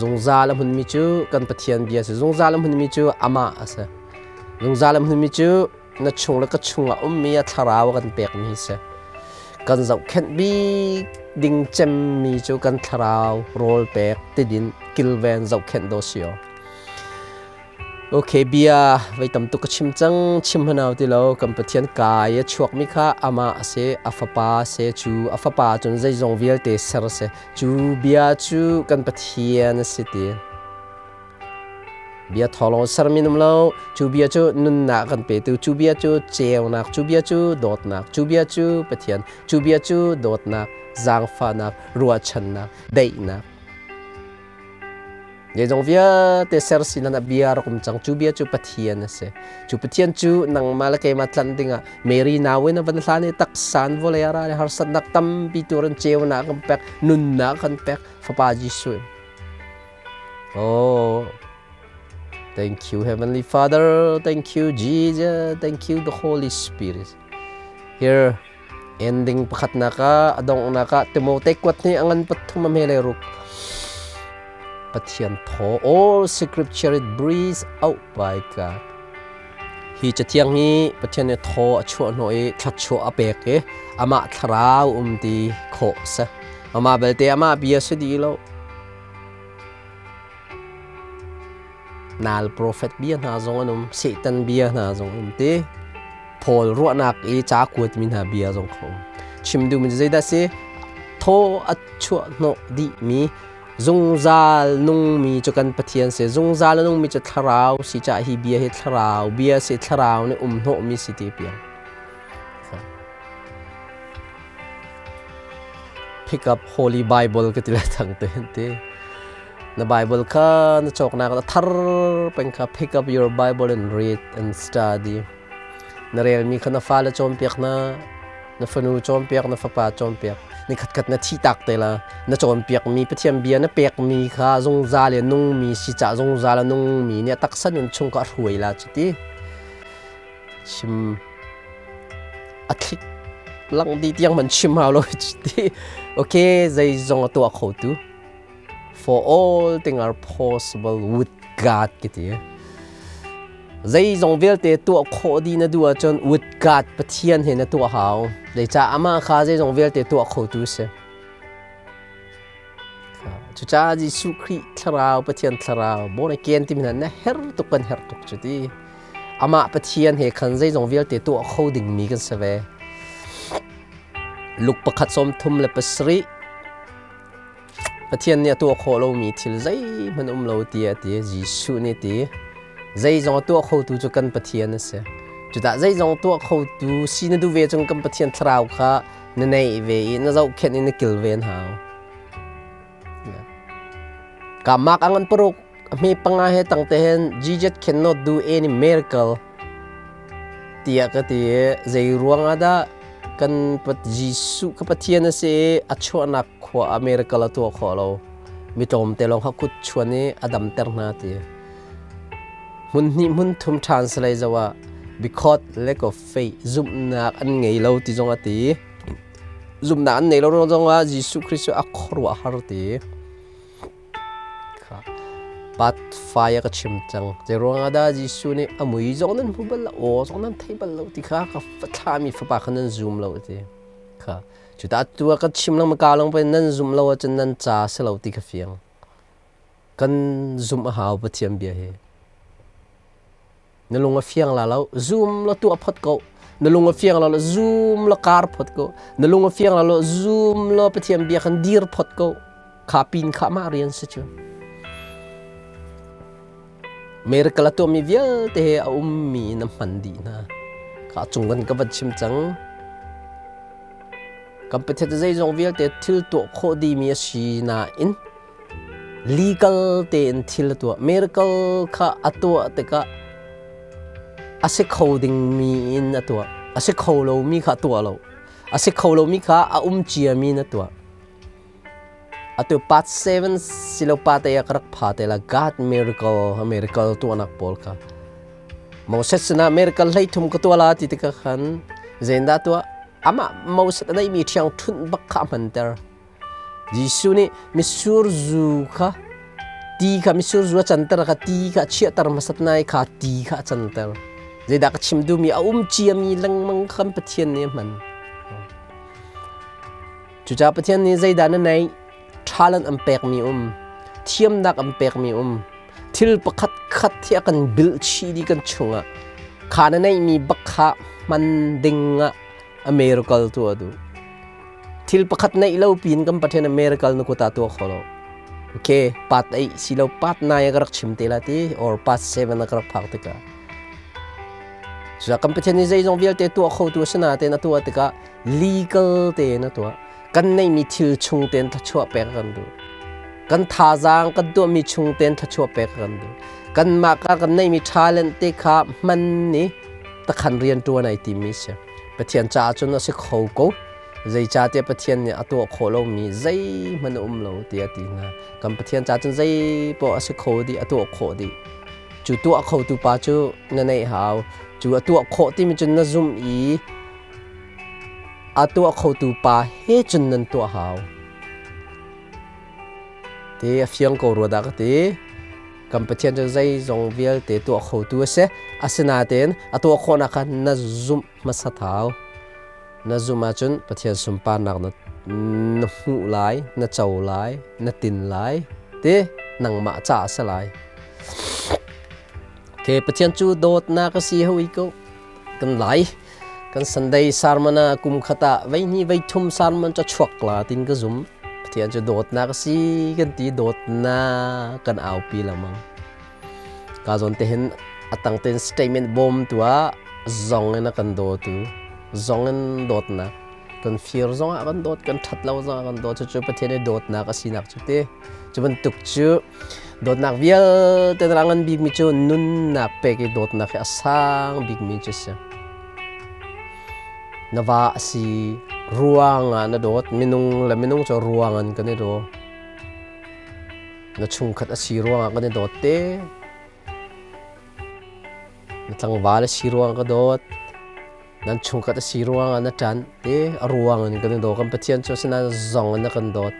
Zungzal a hmunmi cu kan Pathian bia a si. Zungzal a hmunmi cu amah a si. Zungzal a hmunmi cu na chung le ka chungah ummi a thlarau a kan pekmi a si. Kan zohkhenh bik ding cemmi cu kan thlarau rawl pek tidin kilven zohkhenh daw si aw. Okay, bia vei tam tuk ka chim cang, chim hanau ti lo. Kan Pathian kai a chuakmi kha amah a si, a fapa a si, cu a fapa cun zeizong vialte ser a si. Cu bia cu kan Pathian a si ti. Bia thawlong sermi num lo, cu bia cu nunnak kan petu, cu bia cu ceunak, cu bia cu dawtnak, cu bia cu Pathian, cu bia cu dawtnak, zaangfahnak, ruahchannak, daihnak. Zeizong vialte ser sinan ah bia rak um cang. Cu bia cu Pathian a si. Cu Pathian cu nangmah le keimah tlanh dingah Mary nau in a van hlan i taksan vawlei ah ra i harsatnak tampi tuar in ceunak kan pek, nunnak kan pek, Fapa Jesuh. Oh, thank you Heavenly Father, thank you Jesus, thank you the Holy Spirit. Here, Ending pakhatnak ah a donghnak ah Timote kuat nih a ngan pathum a hme le ruk. Pathian thaw all scripture it breathes out by God. Hi cathiang hi Pathian nih thaw a chuah hnawh i thluachuah a pek i amah thlarau um ti khawh a si. Amah belte amah bia si dih lo. Nal profet bia hna zong an um, Satan bia hna zong um ti. Paul ruahnak i ca kuatmi hna bia zong kha um. Chim duhmi cu zeidah si? Thaw a chuah hnawh dihmi zungzal nungmi cu kan Pathian si. Zungzal a nungmi cu thlarau si caah hi bia hi thlarau bia si thlarau nih um hnawhmi si ti piang. Pick up Holy Bible ka ti le thang te ti. Na Bible kha na cawknak a thar peng kha pick up your Bible and read and study. Na relmi kha na fale cawnpiak na, na fanu cawnpiak, na fapa cawnpiak. Ni khatkhat na thi tak te la, na cawnpiakmi Pathian bia na pekmi kha zungzal i nungmi si cah zungzal a nungmi nih a taksa nun chung kha a hruai la cu ti. Chim a thlik lang di tiang man chim hau lo ti. Okay, zeizong a tuah kho tu. For all things are possible with God ka ti. Zeizong vialte tuah khawh dih na duh ahcun with God Pathian he na tuah hau. Zeicah amah kha zeizong vialte tuah khotu si. Cucaah Jesuh Khrih thlarau Pathian thlarau born again timi hna na her tuk kan herh tuk cu ti. Amah Pathian he khan zeizong vialte tuah kho dingmi kan si ve. Luke pakhat sawm thum le pasarih Pathian nih a tuah khawh lomi thil zeihmanh um lo tiah a ti. Jesuh nih a ti. Zeizong a tuah khotu cu kan Pathian a si. Cudah zeizong tuah khotu si na duh ve cun kan Pathian thlarau kha na neih ve i na zohkhenh i na kilven hau. Ka mak ang an paruk a hme panga he tang te hen Jesus cannot do any miracle tiah ka ti i zei ruang ah dah kan Jesuh ka Pathian a si i a chuahnak khua ah miracle a tuah khawh lo mi tlawmte lawng kha kut chuan i a damter hna ti hmun hnih hmun thum translate zoh ah because lack of faith zumhnak an ngei lo ti zong a ti. Zumhnak an nei lo ruang zongah Jesuh Khrih cu a khuaruahhar ti. Part 5 a ka chim cang. Zei ruangah dah Jesuh nih a mui zong nan hmu bal lo, aw zong nan thei bal lo ti kha ka thlahmi fapa kha nan zum lo ti. Kha cuta tu ah ka chim lengmang ka lawng pei nan zum lo ahcun nan ca si lo ti kha fiang. Kan zumh a hau Pathian bia hi. Na lung a fiang la lo, zum la tuah phot ko. Na lung a fiang la lo, zum la kar phot ko. Na lung a fiang la lo, zum la Pathian bia khan dir phot ko. Kha pin kha mah rian si cu. Miracle a tuahmi vialte he a ummi na hman dih hna. Kha cung kan ka van chim cang. Kan Pathian zeizong vialte thil tuah khawh dihmi a si nain legal tein thil a tuah. Miracle kha a tuah tikah a si kho dingmi in a tuah. A si kho lomi kha a tuah lo. A si kho lomi kha a um ciami in a tuah. Atu part 7 silo pa te ka rak pha te la God miracle miracle tuahnak pawl kha Moses sinah miracle hlei thum ka tuah la ti tikah khan zeindah tuah amah Moses a neihmi ṭhiang ṭhunh bak kha a hmanter. Jesuh nih mitsur zu kha ti kha mitsur zu a canter kha ti kha a chiahter hmasat nai kha ti kha a canter. Zeidah ka chim duhmi a um ciami lengmang khan Pathian nih a hman. Cucaah Pathian nih zeidah na neih? Talent an pekmi um, thiamnak an pekmi um, thil pakhat khat hi a kan bilh chih dih kan chungah. Kha na neihmi bak kha hman ding ah a miracle tu a duh. Thil pakhat neih lo piin kan Pathian a miracle na kut ah tuah kho lo. Okay, part 8 si lo part 9 ka rak chim te la ti or part 7 a ka rak phak tikah. Cucaah kan Pathian nih zeizong vialte tuah kho tu a si nain a tuah tikah legal tein a tuah. Kan neihmi thil chung tein thluachuah pek kan duh. Kan thazaang kan tuahmi chung tein thluachuah pek kan duh. Kanmah ka kan neihmi talent te kha hman i takhan rian ṭuan ai timi si. Pathian caah cun a si kho ko. Zeicahtiah Pathian nih a tuah khawh lomi zeihmanh a um lo tiah a ti hna. Kan Pathian caah cun zei poah a si kho dih, a tuah khawh dih. Cu tuah khotu pa cu na neih hau. Cu a tuah khawh timi cun na zumh i a tuah khotu pa he cun nan tuah hau. Ti a fiang ko rua dah ka ti. Kan Pathian cu zeizong vialte tuah khotu a si. Asinain a tuah khawhnak kha na zumh hmasat hau. Na zumh ahcun Pathian sunparnak na, na hmuh lai, na co lai, na tin lai, ti nangmah ca a si lai. Okay, Pathian cu dawtnak a si hawi ko. Kan lai. Kan Sunday sermon ah kum khat ah vei hnih vei thum sermon ca chuak la tin ka zum. Pathian cu dawtnak a si kan ti dawtnak kan aupi lengmang. Ka zawn te hin a tang ten statement bawm tu ah zong in a kan dawtu zong in dawtnak kan fir zong ah kan dawt kan ṭhat lo zong ah kan dawt cucu Pathian i dawtnak a sinak cu ti cu bantuk cu dawtnak vialte na ngan bikmi cu nunnak pek i dawtnak hi a sang bikmi cu si na va a si ruang ah na dawt minung le minung cu ruang an kan i daw Na chungkhat a si ruangah kan i dawt te. Na tlangval a si ruangah ka dawt. Nan chungkhat a si ruangah na ṭanh te. A ruang in kan i daw. Kan Pathian cu asinain zong in a kan dawt.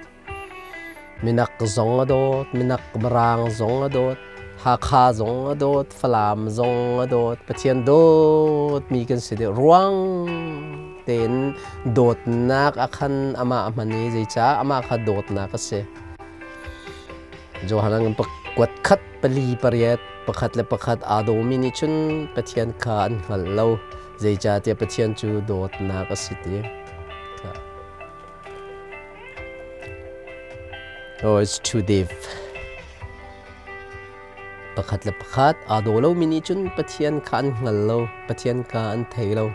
Minak zong a dawt, minak Mirang zong a dawt, Hakha zong a dawt, Falam zong a dawt. Pathian dawtmi kan si deuh. Ruang tein dawtnak a khan amah a hman i zeicah amah kha dawtnak a si. Johan an kuat khat pali pariat pakhat le pakhat aa dawmi nih cun Pathian kha an hngal lo zeicahtiah Pathian cu dawtnak a si ti. Oh, it's too deep. Pakhat le pakhat aa daw lomi nih cun Pathian kha an hngal lo, Pathian kha an thei lo.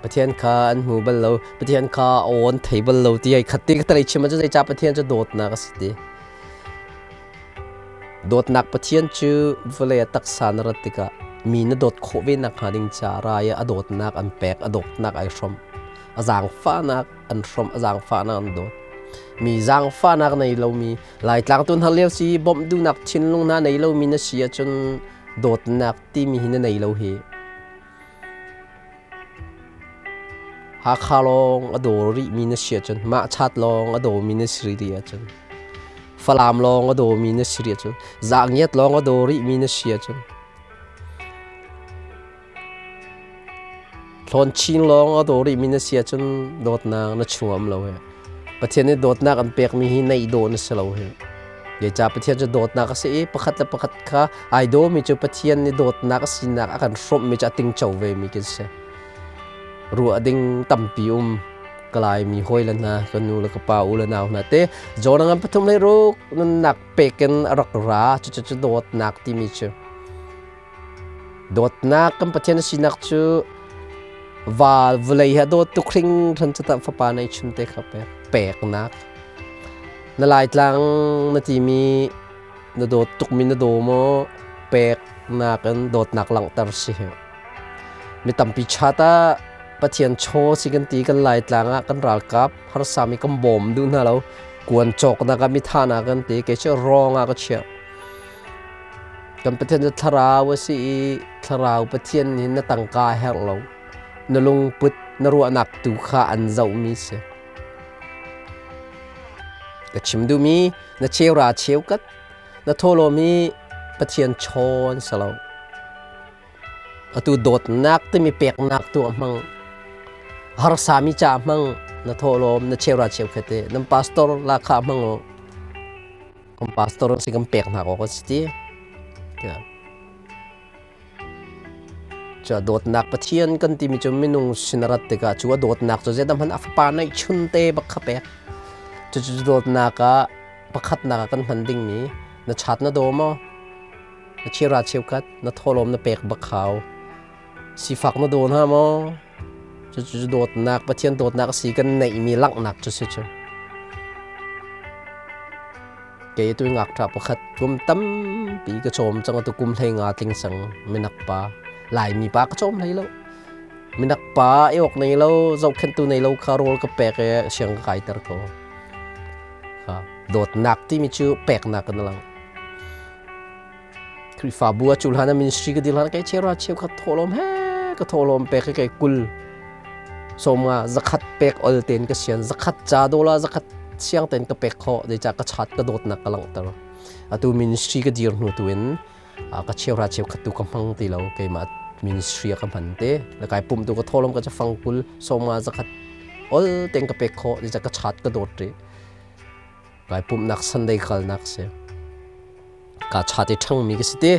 Pathian kha an hmu bal lo Pathian kha aw an thei bal lo ti ai khat ti ka talei chim ahcun zeicah Pathian cu dawtnak a si ti dawtnak Pathian cu vawlei a taksa na rat tikah mi na dawt khawh ve nak hnga ding ca rai a dawtnak an pek a dawtnak ai hrom a zaangfahnak an hrom a zaangfahnak an dawt mi zaangfahnak nei lomi laitlang tu hna lio si bawmh duhnak thinlung hna nei lomi na si ahcun dawtnak timi hi na nei lo hi. Hakha lawng a daw rihmi na si ahcun, mah chat lawng a dawmi na si rih ahcun, Falam lawng a dawmi na si rih ahcun, Zaangiat lawng a daw rihmi na si ahcun, Hlawnching lawng a daw rihmi na si ahcun dawtnak na chung um lo he. Pathian nih dawtnak an pekmi hi neih dawh na si lo he. Zeicah Pathian cu dawtnak a si i pakhat le pakhat kha ai dawmi cu Pathian nih dawtnak a sinak a kan hrawmhmi cu a tingco vemi kan si. Ruah ding tampi um ka Laimi hawi le hna ka nu le ka pa u le nau hna te Jonah ngan pathum le ruk nunnak pek in a rak ra cucu cu dawtnak timi cu dawtnak kan Pathian a sinak cu val vawlei he dawt tuk hringhran cu tah fapa nei chun te kha pek peknak na Laitlang na timi na dawt tukmi na daw maw peknak in dawtnak langhter si hi Mi tampi chat ah Pathian chaw si kan ti kan Laitlang ah kan ralkap harsami kan bawm duh hna lo. Kuan cawknak ah mithahnak kan ti kei cu rawng ah ka chiah. Kan Pathian cu thlarau a si i thlarau Pathian nih na tangka a herh lo. Na lungput na ruahnak tu kha an zohmi si. Ka chim duhmi na cheura cheukat na thawhlawm hi Pathian chaw an si lo. Atu dawtnak timi peknak tu a hmang. Harsami ca hmang na thawhlawm na cheura cheukhat te nan pastor la kha hmang u. Kan pastor si kan pek hna awk a si ti. Cu dawtnak Pathian kan timi cu minung sin a rat tikah cu a dawtnak cu zeidah hmanh a fapa neih chun te bak kha pek. Cucu dawtnak ah pakhatnak ah kan hman dingmi na chat na daw maw? Na chira cheukhat na thawhlawm na pek bak hau. Sifak na daw hna maw? Cucu dawtnak Pathian dawtnak a si kan neihmi langhnak cu si cu. Kei tu ngakṭah pakhat kum tampi ka cawm cang atu kum hlei nga tling cang minak pa Laimi pa ka cawm hlei lo. Minak pa i awk nei lo zohkhenhtu nei lo kha rawl ka pek i siang ka kaiter ko. Dawtnak timi cu peknak in a lang. Khrihfabu a cul hlan ah ministry ka dir hlan kei chera cheu kha thawhlawm he ka thawhlawm pek kei kul sawmnga zakhat pek ol ten ka sian zakhat ca dola zakhat siang ten ka pek kho zeicah ka chat ka dawtnak ka langhter atu ministry ka dir hnu tu in ka cheuhra cheukhat tu ka hmang ti lo keimah ministry ka hman te le kai pum tu ka thawhlawm ka cha fang kul sawmnga zakhat ol ten ka pek kho zeicah ka chat ka dawt ri kai pumhnak Sunday kalnak si ka chat i ṭhangmi ka si ti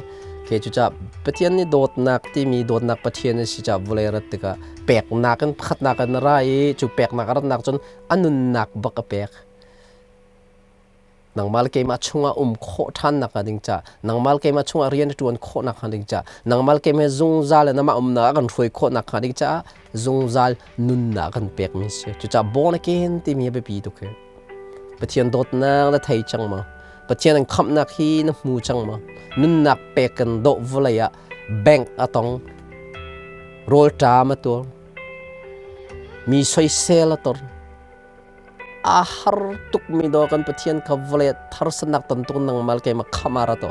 ke cu ca Pathian nih dawtnak timi dawtnak Pathian a si ca vawlei rat tikah peknak in pakhatnak in a ra i cu peknak a ratnak cun a nunnak bak a pek nangmah le keimah chungah um khawh ṭhannak hnga ding ca nangmah le keimah chungah rian a ṭuan khawhnak hnga ding ca nangmah le keimah zungzal in amah umnak a kan hruai khawhnak hnga ding caah zungzal nunnak a kan pekmi si cucaah born again timi a biapi tuk hi Pathian dawtnak na thei cang maw? Pathian an khamhnak hi na hmu cang maw? Nunnak pek kan dawh vawlei ah bank a tong, rawlṭam a tuar, mi soisel a tor. A har tukmi daw kan Pathian kha vawlei ah tharsannak tam tuk nangmal keimah khamh a ra to.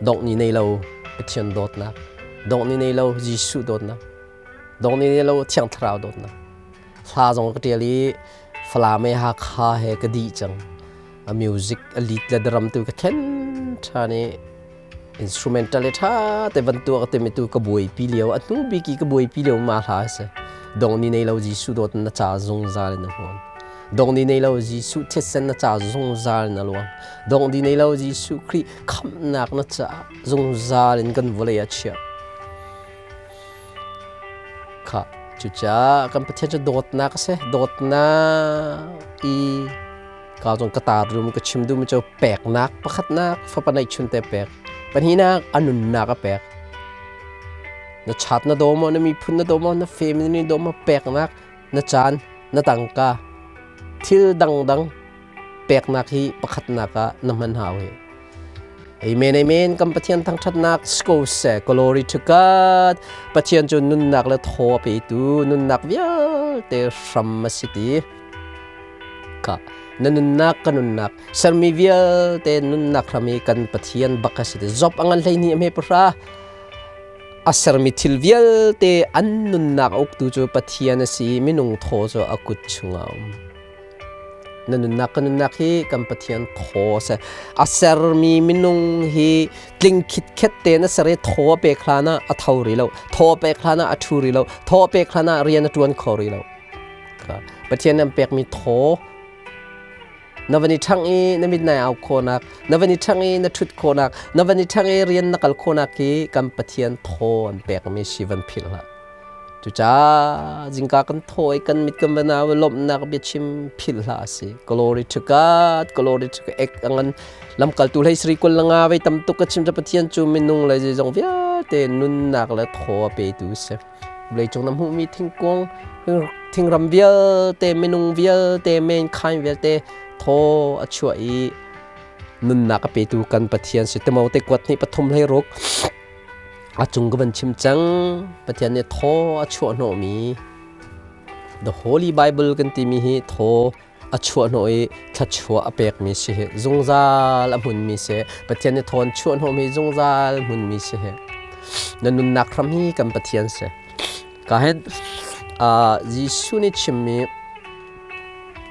Dongh ni nei lo Pathian dawtnak, dongh ni nei lo Jesuh dawtnak. Dong ni lo Thiang Thlarau dawtnak. Hla zong ka ṭial i Falam he Hakha he ka dih cang. A music a lead le drum tu ka thlen ṭhan i instrumental le ṭha te van tuah ka timi tu ka buaipi lio a hnu bik i ka buaipi lio ma hla a si. Dong ni nei lo Jesuh dawt na ca zungzal in a huam. Dong ni nei lo Jesuh thisen na ca zungzal in a luang. Dong ni nei lo Jesuh Khrih khamhnak na caah zungzal in kan vawlei ah chiah. Khah, cucaah kan Pathian cu dawtnak a si. Dawtnak i ka zong ka tar dum ka chim duhmi cu peknak pakhatnak fapa neihchun te pek. Pahnihnak a nunnak a pek. Na chat na daw maw, na miphun na daw maw, na family na daw maw, peknak, na caan, na tangka, thil dangdang peknak hi pakhatnak ah na hman hau hi. Amen, amen. Kan Pathian thangṭhatnak sko seh. Glory to God. Pathian cu nunnak le thaw a petu, nunnak vialte hram a si ti. Ka na nunnak ka nunnak sermi vialte nunnak hram i kan Pathian bak a si ti. Job a ngan hlei ni a hme pahra. A sermi thil vialte an nunnak a uktu cu Pathian a si i minung thaw cu a kut chungah a um. Na nunnak ka nunnak hi kan Pathian thaw a si. A sermi minung hi tling khitkhet tein a ser i thaw a pek hlan ah a tho rih lo. Thaw a pek hlan ah a ṭhu rih lo. Thaw a pek hlan ah rian a ṭuan kho rih lo. Pathian an pekmi thaw na van i ṭhangh i na mit nai au khawhnak, na van i ṭhangh i na ṭhut khawhnak, na van i ṭhangh i rian na kal khawhnak hi kan Pathian thaw an pekmi si van philh hlah. Cucaah zingka kan thaw i kan mit kan van au i lawmhnak biachim philh hlah a si. Glory to God, glory to God. Ek angan lamkaltu hlei sri kul langa vei tam tuk ka chim ca Pathian cu minung le zeizong vialte nunnak le thaw a petu si. Vawleicung na hmuhmi thingkung, thingram vialte, minung vialte, mankind vialte thaw a chuah i nunnak a petu kan Pathian si. Timote kuat hnih pathum hlei ruk a cung ka van chim cang. Pathian nih thaw a chuah hnawhmi The Holy Bible kan timi hi thaw a chuah hnawh i thluachuah a pekmi si hi zungzal a hmunmi si. Pathian nih thawn chuah hnawhmi zungzal hmunmi si hi. Na nunnak hram hi kan Pathian si. Ka hen Jesuh nih chimmi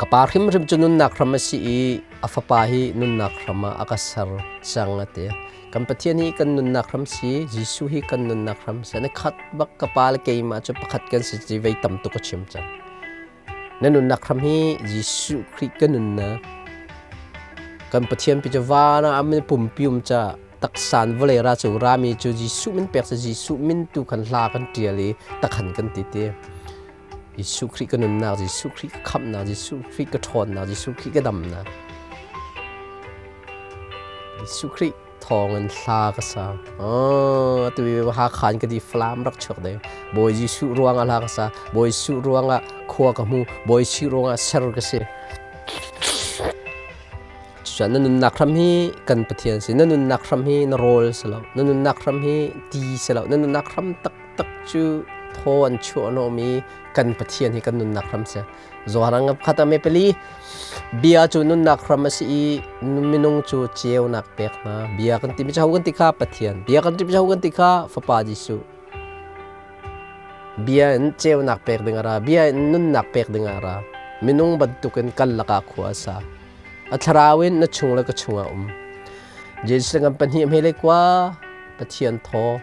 ka pa hrimhrim cu nunnak hram a si i a fapa hi nunnak hram ah a ka ser cang a ti. Kan Pathian hi kan nunnak hram si, Jesuh hi kan nunnak hram si. Na khat bak ka pa le keimah cu pakhat kan si ti vei tam tuk a chim cang. Na nunnak hram hi Jesuh Khrih ka nunnak. Kan Pathian pi cu van ah amin pumpi um ca taksan vawlei ra cu rami cu Jesuh min pek sa Jesuh min tu khan hla kan tial i takhan kan ti ti. Jesuh Khrih ka nunnak, Jesuh Khrih ka khamhnak, Jesuh Khrih ka ṭhawnnak, Jesuh Khrih ka damnak. Jesuh Khrih thawng in hla ka sa. Oh, atu Hakha in ka di Falam rak chuak deng. Bawi Jesuh ruangah hla ka sa. Bawi Jesuh ruangah khua ka hmu. Bawi Jesuh ruangah ser ka si. Cucaah na nunnak hram hi kan Pathian si. Na nunnak hram hi na rawl si lo. Na nunnak hram hi ti si lo. Na nunnak hram taktak cu thaw an chuah hnawhmi kan Pathian hi kan nunnak hram si. Zuarang khat a me pali bia cu nunnak hram a si i minung cu ceunak pek hna. Bia kan timi cu ho kan ti kha Pathian. Bia kan timi cu ho kan ti kha Fapa Jesuh. Bia in ceunak pek ding a ra. Bia in nunnak pek ding a ra. Minung bantukin kan lakah khua a sa. A thlarau in na chung le ka chungah um. Jesuh kan pahnih hme le kwa Pathian thaw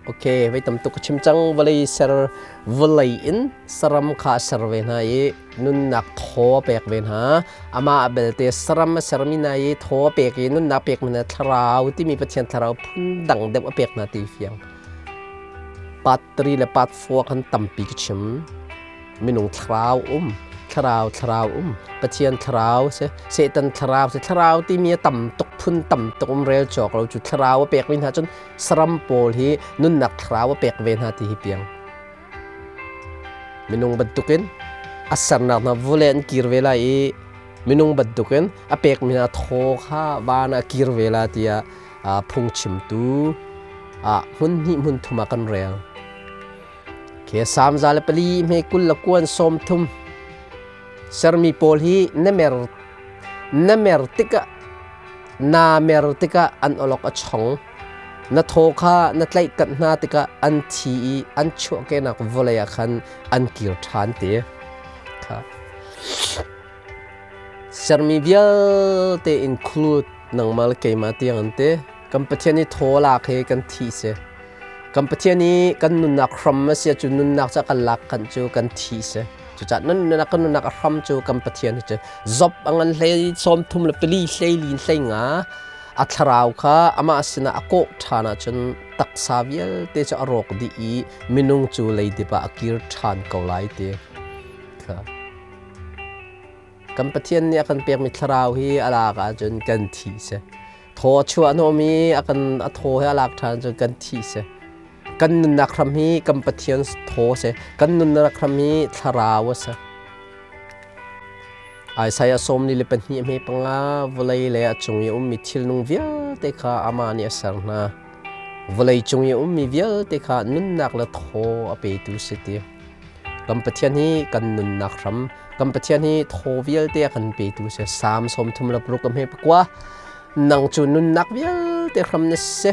Ok, vei tam tuk ka chim cang. Vawlei ser vawlei in saram kha a ser ve hna i nunnak thaw a pek ve hna. Amah belte saram a sermi hna i thaw a pek i nunnak pek mi hna thlarau timi Pathian thlarau phun dang deuh a pek hna ti fiang. Part 3 le part 4 khan tampi ka chim. Minung thlarau um, thlarau thlarau um, Pathian thlarau si, Satan thlarau si, thlarau timi a tam tuk phun tam tuk um rel cawk lo cu thlarau a pekmi hna cun saram pawl hi nunnak thlarau a pek ve hna ti hi piang. Minung bantukin a sernak hna vawlei an kir ve lai i minung bantukin a pekmi hna thaw kha van ah kir ve la tiah phungchimtu ah hmun hnih hmun thum ah kan rel. Khi samza le pali hme kul le kuan sawm thum sermi pawl hi na mer na mer tikah na mer tikah an awlok a chong. Na thaw kha na tlaih kanh hna tikah an thi i an chuahkehnak vawlei ah khan an kir ṭhan ti. Kha. Sermi vialte include nangmah le keimah tiang an ti. Kan Pathian i thaw lak hi kan thi si. Kan Pathian i kan nunnak hram a si ahcun nunnak ca kan lak kan cu kan thi si. Cucaah nunnak kan nunnak a hram cu kan Pathian hi cu Job a ngan hlei sawm thum le pali hlei lin hlei nga a thlarau kha amah sinah a kawh ṭhan ahcun taksa vialte cu a rawk dih i minung cu leidip ah a kir ṭhan ko lai ti kha. Kan Pathian nih a kan pekmi thlarau hi a lak ahcun kan thi si. Thaw a chuah hnawhmi a kan a thaw he a lak ṭhan cun kan thi si. Kan nunnak hram hi kan Pathian thaw si. Kan nunnak hram hi thlarau a si. Isaiah 42 hme panga vawlei le a cung i ummi thilnung vialte kha amah nih a ser hna. Vawlei cung i ummi vialte kha nunnak le thaw a petu si ti. Kan Pathian hi kan nunnak hram, kan Pathian hi thaw vialte a kan petu si. Salm 36 a hme pakua. Nang cu nunnak vialte hram na si.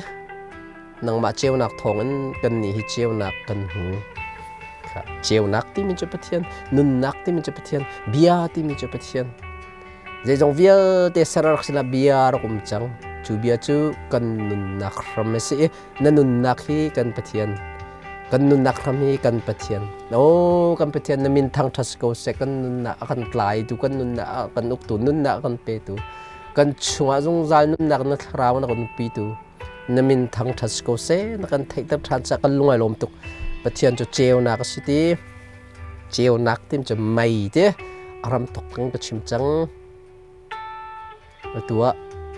Nangmah ceunak thawngin kannih hi ceunak kan hmu. Ceunak timi cu Pathian, nunnak timi cu Pathian, bia timi cu Pathian. Zeizong vialte ser a rak si bia rak um cang. Cu bia cu kan nunnak hram a si i na nunnak hi kan Pathian. Kan nunnak hram hi kan Pathian. Oh, kan Pathian na min thangṭhat si ko seh. Kan nunnak a kan tlaitu, kan nunnak a kan uktu, nunnak a kan petu. Kan chungah zungzal nunnak na thlarau na kan pitu. Na min thangṭhat si ko seh. Na kan theihter ṭhan caah kan lung ai lawm tuk. Pathian cu ceunak a si ti. Ceunak tim cu mei te a ram tuk kan ka chim cang. Atu ah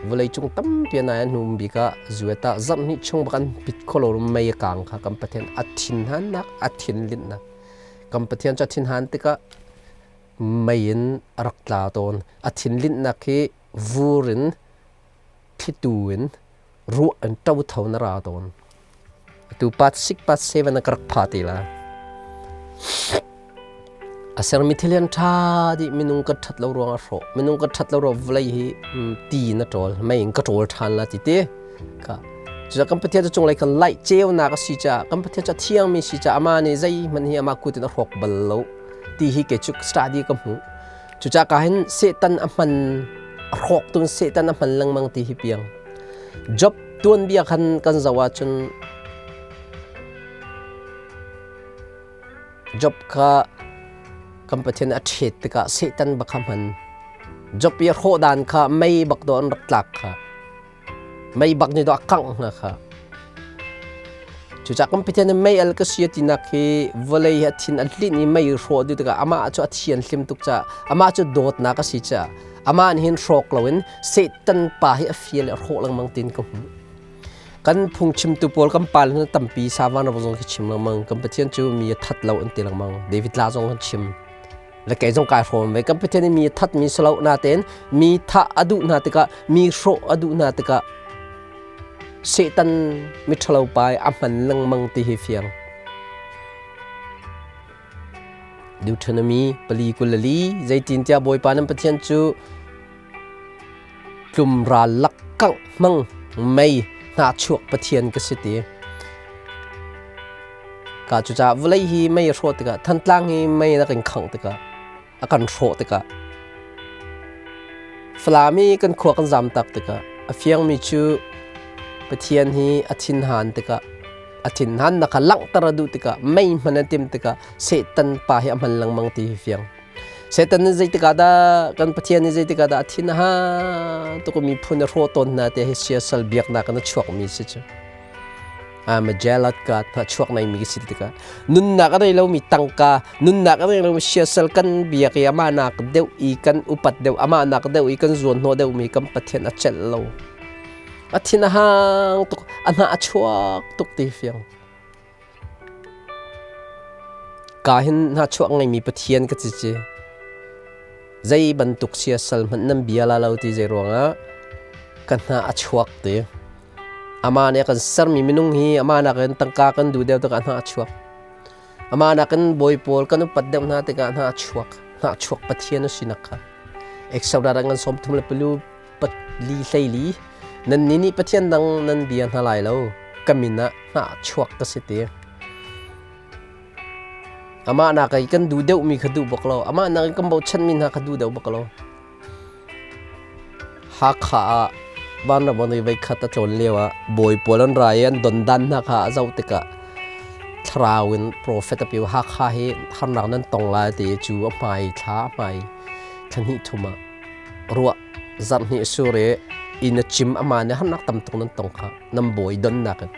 vawleicung tampi nai an hnu bik ah zuet ah zarh hnih chung bak an pit kholo mei a kang kha kan Pathian a thinhannak a thinlinhnak kan Pathian cu a thinhan tikah mei in a rak tla tawn. A thinlinhnak hi vur in thlitu in ruah in ṭotho na ra tawn. Atu part 6 part 7 na ka rak pha te la. A sermi thil an ṭha dih minung kan ṭhat lo ruang a hrawh. Minung kan ṭhat lo ruang vawlei hi ti na ṭawl, mei in ka ṭawl ṭhan la ti te. Ka Cucaah kan Pathian cu cunglei kan laih ceunak a si caah kan Pathian cu a thiangmi si caah amah nih zeihmanh hi amah kut in a hrawk bal lo ti hi kei cu study ka hmuh. Cucaah ka hin Satan a hman a hrawk tun Satan a hman lengmang ti hi piang. Job tuanbia khan kan zoh ahcun Job kha kan Pathian a ṭhet tikah Satan bak kha hman. Job i a hrawh dan kha mei bak dawh an rak tlak kha. Mei bak nih dawh a kangh hna kha. Cucaah kan Pathian nih mei al ka si a tinak hi vawlei hi a thin a hlinh i mei hrawh duh tikah amah cu a thianhlim tuk caah amah cu dawtnak a si caah amah nih hin hrawk loin Satan pa hi a fial i a hrawh lengmang tiin ka hmuh. Kan phungchimtu pawl kan pa le tampi savan ram zong khi chim lengmang kan Pathian cu mi a that lo an ti lengmang David La zong kan chim le kei zong kai hrawm ve kan Pathian nih mi a that mi si lo natein mi thah a duh hna tikah mi hrawh a duh hna tikah Satan miṭhalo pa i a hman lengmang ti hi fiang. Deuteronomy 4:24 zeitintiah Bawipa nan Pathian cu tlumral lakkangh hmang mei hnahchuak Pathian ka si ti. Ka cucaah vawlei hi mei a hrawh tikah Thantlang hi mei na kan khangh tikah a kan hrawh tikah Falam i kan khua kan zamtak tikah a fiangmi cu Pathian hi a thinhan tikah a thinhannak kha langhter a duh tikah mei hman a tim tikah Satan pa hi a hman lengmang ti hi fiang. Satan nih zeitik ah dah kan Pathian nih zeitik ah dah a thin a han tuk miphun a hrawh tawn hna ti hi siasal biaknak in a chuakmi si cu. I'm a jealous God hna chuak nei mi si tikah nunnak a nei lomi tangka nunnak a nei lomi siasal kan biak i amah nak deuh i kan upat deuh amah nak deuh i kan zuan hnawh deuh mi kan Pathian a celh lo a thin a hang tuk a hnah a chuak tuk ti fiang Ka hin hnahchuah ngeimi Pathian ka ci ci. Zei bantuk siasal hmanh nan bia la lo ti zei ruangah ka hna a chuak ti. Amah nih a kan sermi minung hi amah nakin tangka kan duh deuh tikah hna a chuak. Amah nakin bawi pawl kan upat deuh hna tikah hna a chuak. Hna a chuak Pathian a sinak kha. Exodus ah ngan sawm thum le palu pali hleili nannih nih Pathian dang nan bia hna lai lo ka min ah hnahchuak ka si ti. Amah nak i kan duh deuhmi kha duh bak lo. Amah nak i kan bochanmi hna kha duh deuh bak lo. Hakha ah Vanram i voikhat a tlawn lio ah bawi pawl an ra i an dondan hna kha a zoh tikah thlarau in profet a piu Hakha hi harnak nan tong lai ti cu a hmai thla a hmai thla hnih thum ah ruah zarh hnih sur i inn a cim ama nih harnak tam tuk nan tong kha nan bawi donnak in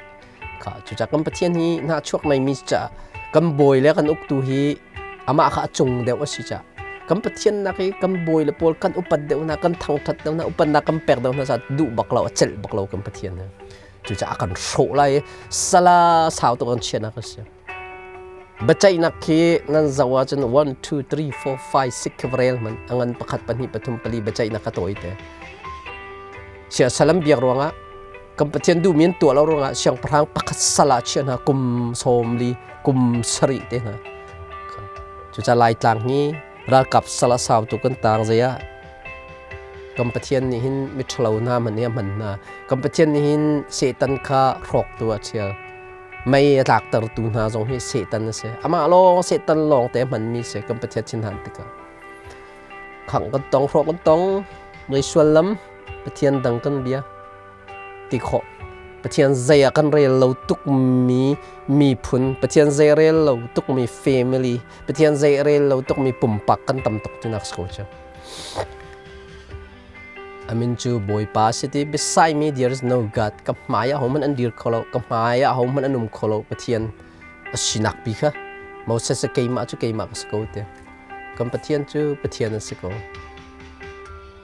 kha cucaah kan Pathian hi hna chuak neimi caah kan bawi le kan uktu hi amah kha a cung deuh a si caah kan Pathian nak i kan bawi le pawl kan upat deuh hna kan thangthat deuh hna upatnak kan pek deuh hna caah duh bak lo a celh bak lo kan Pathian hi cucaah a kan hrawh lai i sala sau tuk kan chiahnak a si. Biaceihnak khi nan zoh ahcun 1, 2, 3, 4, 5, 6 khi va rel hmanh. A ngan pakhat, pahnih, pathum, pali biaceihnak a tawi te. Siasalam biak ruangah kan Pathian duhmi an tuah lo ruangah siangpahrang pakhat sal ah chiah hna kum 40, kum 70 te hna. Cucaah Laitlang hi ralkap sal a sau tu kan tang zei ah. Kan Pathian nih hin miṭhalo hna hmanh hi a hman hna. Kan Pathian nih hin Satan kha hrawktu a ṭhial. Mei a tlaktertu hna zong hi Satan a si. Amah lawng Satan lawng te a hmanmi si kan Pathian thinhan tikah. Khangh kan tong, hrawh kan tong, mei sual lam, Pathian dang kan bia ti khawh. Pathian zei ah kan rel lo tukmi miphun, Pathian zei rel lo tukmi family, Pathian zei rel lo tukmi pumpak kan tam tuk tinak si ko cu. A min cu Bawipa a si ti beside me there is no God. Ka hmai ah hohmanh an dir kho lo, ka hmai ah hohmanh an um kho lo. Pathian a sinak pi kha Moses cu keimah cu keimah ka si ko ti. Kan Pathian cu Pathian a si ko.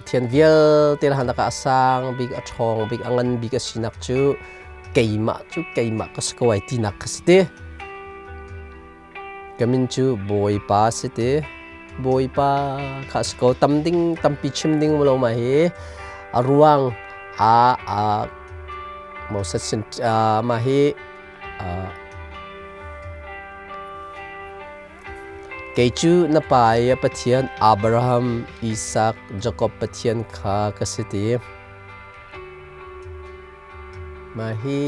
Pathian vialte han ah a sang bik, a ṭhawng bik, a ngan bik a sinak cu keimah cu keimah ka si ko ai tinak kha si ti. Ka min cu Bawipa a si ti. Bawipa kha a si ko. Tam ding tampi chim ding lo ma hi a ruang a a Moses sin mah hi kei cu na pa i a Pathian Abraham, Isak, Jakob Pathian kha ka si ti. Mah hi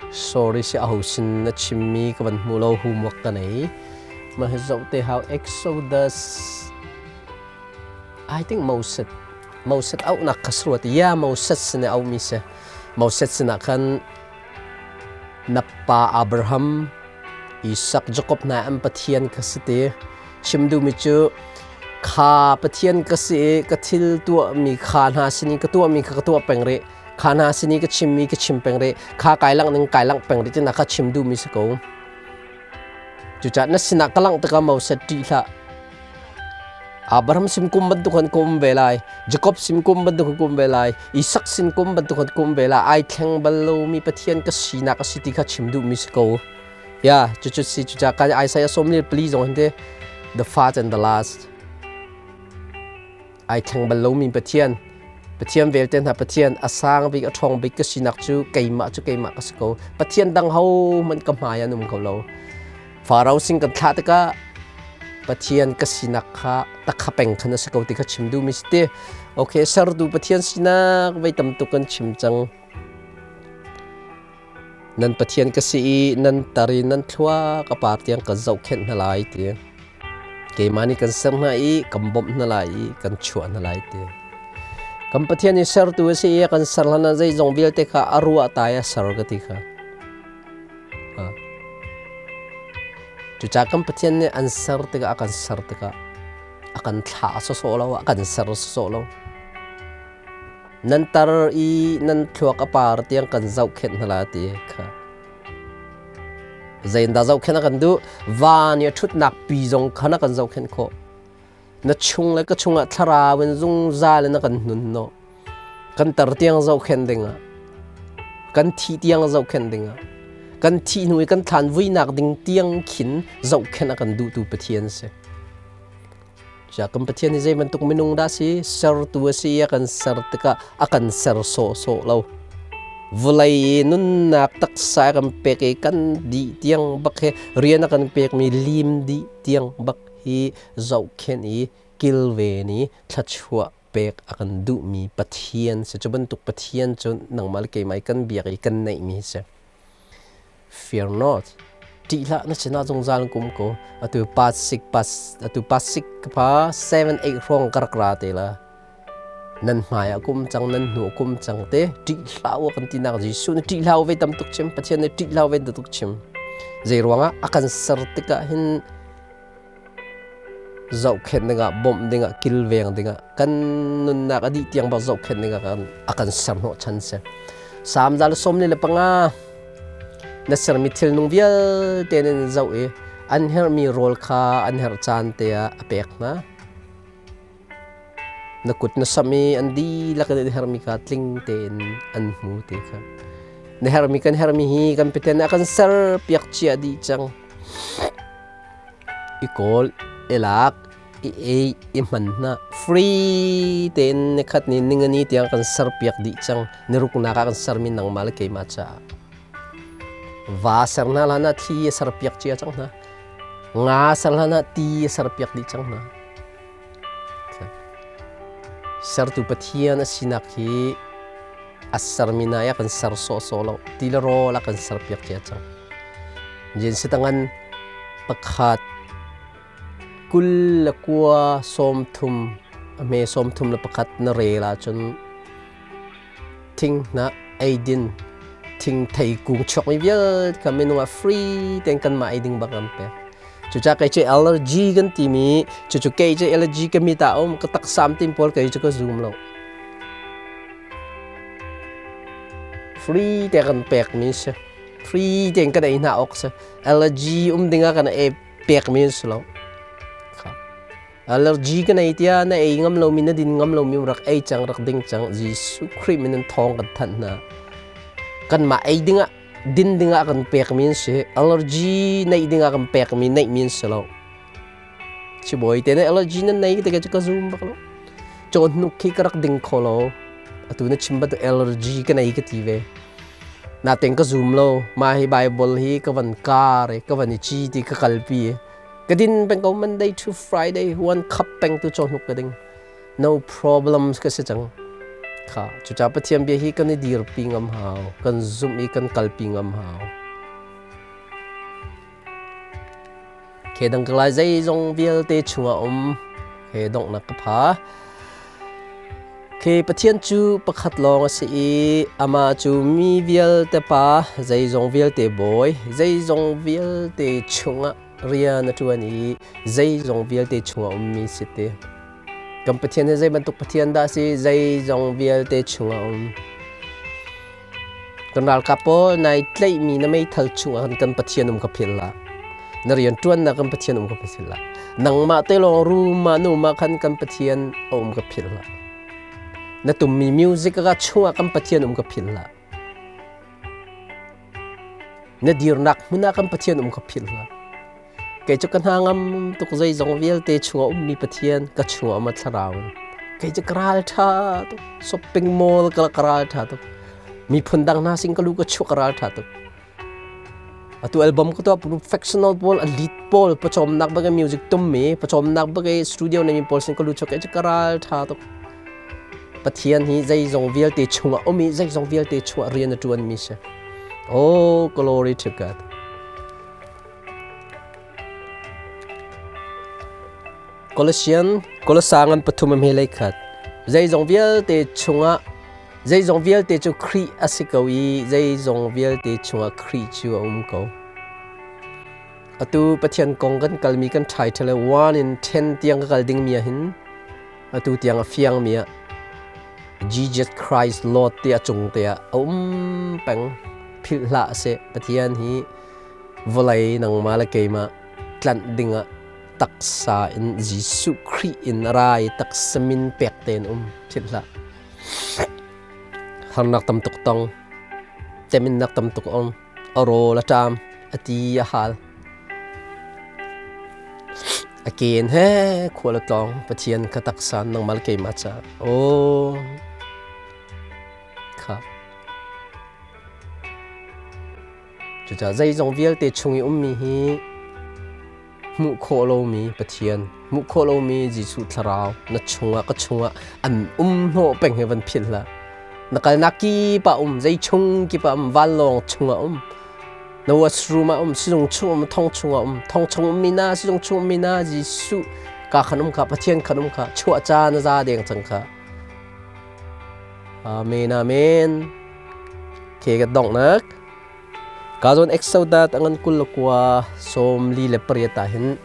sorry si aho sin na chimmi ka van hmu lo homework ka nei. Mah hi zoh te hau Exodus I think Moses Moses auhnak kha suat ya Moses sin au mi si Moses sinah khan na pa Abraham Isak Jacob hna an Pathian ka si ti. Chim duhmi cu kha Pathian ka si i ka thil tuahmi kha hna sin i ka tuahmi kha ka tuah peng rih. Kha hna sin i ka chimmi ka chim peng rih. Kha kai langh ning kai langh peng rih tina kha chim duhmi si ko. Cucaah na sinah ka langh tikah Moses ṭih hlah. Abraham sin kum bantuk kan kum ve lai, Jacob sin kum bantuk kan kum ve lai, Isak sin kum bantuk kan kum ve lai. Ai thleng bal lomi Pathian ka sinak a si ti kha chim duhmi si ko. Ya, cucu si cuca kan Isaiah 44 zong hin te the first and the last. Ai thleng bal lomi Pathian Pathian vialte hna Pathian a sang bik a ṭhawng bik ka sinak cu keimah cu keimah ka si ko. Pathian dang ho hmanh ka hmai an um kho lo. Farao sin kan thlah tikah Pathian ka sinak kha takha peng khan a si ko ti kha chim duhmi si ti. Okay, sertu Pathian sinak vei tam tuk kan chim cang. Nan Pathian ka si i nan tar i nan thlua ka par tiang ka zohkhenh hna lai ti. Keimah nih kan ser hna i kan bawmh hna lai i kan chuah hna lai ti. Kan Pathian i sertu a si i a kan ser hlan ah zeizong vialte kha a ruah ta i a ser ka ti kha. Cucaah kan Pathian nih an ser tikah a kan ser tikah a kan thlah sawsawh lo, a kan ser sawsawh lo. Nan tar i nan thluak a par tiang kan zohkhenh hna la ti kha. Zeidah zohkhenh a kan duh? Van i a ṭhutnak pi zong khan a kan zohkhenh khawh. Na chung le ka chungah thlarau in zungzal in a kan hnun hnawh. Kan tar tiang zohkhenh dingah, kan thih tiang zohkhenh dingah, kan thih hnu i kan thlan vuinak ding tiang khin zohkhenh a kan duhtu Pathian a si. Cucaah kan Pathian hi zei bantuk minung dah si? Sertu a si i a kan ser tikah a kan ser sawhsawh lo. Vawlei i nunnak taksa a kan pek i kan dih tiang bak hi rian a kan pekmi lim dih tiang bak hi zohkhenh i kilven i thluachuah pek a kan duhmi Pathian si. Cu bantuk Pathian cu nangmah le keimah i kan biak i kan neihmi si. Fear not. Ṭih hlah na sinah zungzal kum ko. Atu pa sik pa atu pa sik pa 7 8 hrawng ka rak ra te la. Nan hmai ah kum cang nan hnu kum cang te ṭih hlah u kan tinak Jesuh nih ṭih hlah u ve tam tuk chim Pathian nih ṭih hlah u ve tuk chim. Zei ruangah a kan ser tikah hin zohkhenh dingah bawmh dingah kilveng dingah kan nunnak a dih tiang bak zohkhenh dingah a kan ser hnawh chan si. Salm 145 na sermi thilnung vialte nan zoh i an herhmi rawl kha an herh caan te ah a pek hna. Na kut na samh i an dihlak in an herhmi kha tling tein an hmu ti kha. Na herhmi kan herhmi hi kan Pathian nih a kan ser piak cia dih cang. I kawl, i lak, i ei, i hman hna. Free tein nikhat ni ningani tiang kan ser piak dih cang. Niruknak ah kan sermi nangmah le keimah caah. Va ser hna hlan ah thli a ser piak cia cang hna. Nga ser hlan ah ti a ser piak dih cang hna. Sertu Pathian a sinak hi a sermi hna i a kan ser sawhsawh lo. Ti le rawl a kan serpiak cia cang. Genesis tangan pakhat 29 30 a hme 31 na rel ahcun thinghnah eidin thing theikung chuakmi vialte kha minung ah free tein kanmah ei ding bak an pek. Cucaah kei cu allergy kan timi cucu kei cu allergy ka mit ah um ka taksa am tin pawl kei cu ka zum lo. Free te kan pekmi si. Free tein kan ei hna awk si. Allergy um ding ah kan ei pekmi si lo. Allergy ka nei tiah na ei ngam lomi na din ngam lomi rak ei cang rak ding cang Jesuh Khrih min in thawng kan thanh hna. Kanmah ei dingah din dingah kan pekmi an si. Allergy neih dingah kan pekmi neihmi an si lo. Sibawi te nih allergy nan nei te ka zum bak lo. Cawnhnuk khi ka rak ding kho lo. Atu na chim bantuk allergy ka nei ka ti ve. Natein ka zum lo. Mah hi Bible hi ka van kar i ka van i ci ti ka kalpi i Ka din peng ko Monday to Friday one cup peng tu cawhnuk ka ding. No problems ka si cang. Kha cuca Pathian bia hi kan i dirpi ngam hau, kan zumh i kan kalpi ngam hau. Ke dang ka lai zeizong vialte chungah um he donghnak ka pha. Ke Pathian cu pakhat lawng a si i amah cu mi vialte pa, zeizong vialte bawi, zeizong vialte chungah rian a ṭuan i zeizong vialte chungah ummi si ti. Kan Pathian hi zei bantuk Pathian dah a si? Zeizong vialte chungah um. Kan ralkap pawl nai tlaihmi na meithal chungah khan kan Pathian um ka philh hlah. Na rian ṭuannak kan Pathian um ka philh hlah. Nangmah te lawng room ah nu ah khan kan Pathian a um ka philh hlah. Na tummi music ka chungah kan Pathian um ka philh hlah. Na dirnak hmun ah kan Pathian um ka philh hlah. Kei cu ka hna ngam tuk zeizong vialte chungah ummi Pathian ka chungah um a thlarau in. Kei cu ka ral ṭha tuk. Shopping mall ka ka ral ṭha tuk. Miphun dang hna sin ka lu ka chuak ka ral ṭha tuk. Atu album ka tuah professional pawl a lead pawl pawcawmnak bak music tummi pawcawmnak bak studio nei mi pawl sin ka lu chuak kei cu ka ral ṭha tuk. Pathian hi zeizong vialte chungah um i zeizong vialte chungah rian a ṭuanmi si. Oh, glory to God. Colossian Kolosa ngan pathum a hme lei khat. Zeizong vialte chungah zeizong vialte cu Khrih a si ko i zeizong vialte chungah Khrih cu a um ko. Atu Pathian kong kan kalmi kan title 1 in 10 tiang ka kal dingmi ah hin atu tiang a fiangmi ah Jesus Christ Lord ti a cung te ah a um peng philh hlah seh Pathian hi vawlei nangmah le keimah tlanh dingah taksa in Jesuh Khrih in a ra i taksa min pek tein um philh hlah. Harnak tam tuk tong, teminnak tam tuk um, a rawl a ṭam, a ti a hal. A ken he khual a tlawng Pathian kha taksa nangmah le keimah ca. Aw kha Cucaah zeizong vialte chung i ummi hi hmuh khawh lomi Pathian, hmuh khawh lomi Jesuh Thlarau na chungah ka chungah an um hnawh peng hi van philh hlah. Na kalnak kip ah um, zei chung kip ah um, vanlawng chungah um, na washroom ah um, sizung chung um, thong chungah um, thong chung ummi na, sizung chung ummi na, Jesuh ka khan um kha, Pathian khan um kha, chuah ca na za deng cang kha. Amen, amen. Ke ka donghnak. Ka zawn Exodus a ngan 21 48 ah hin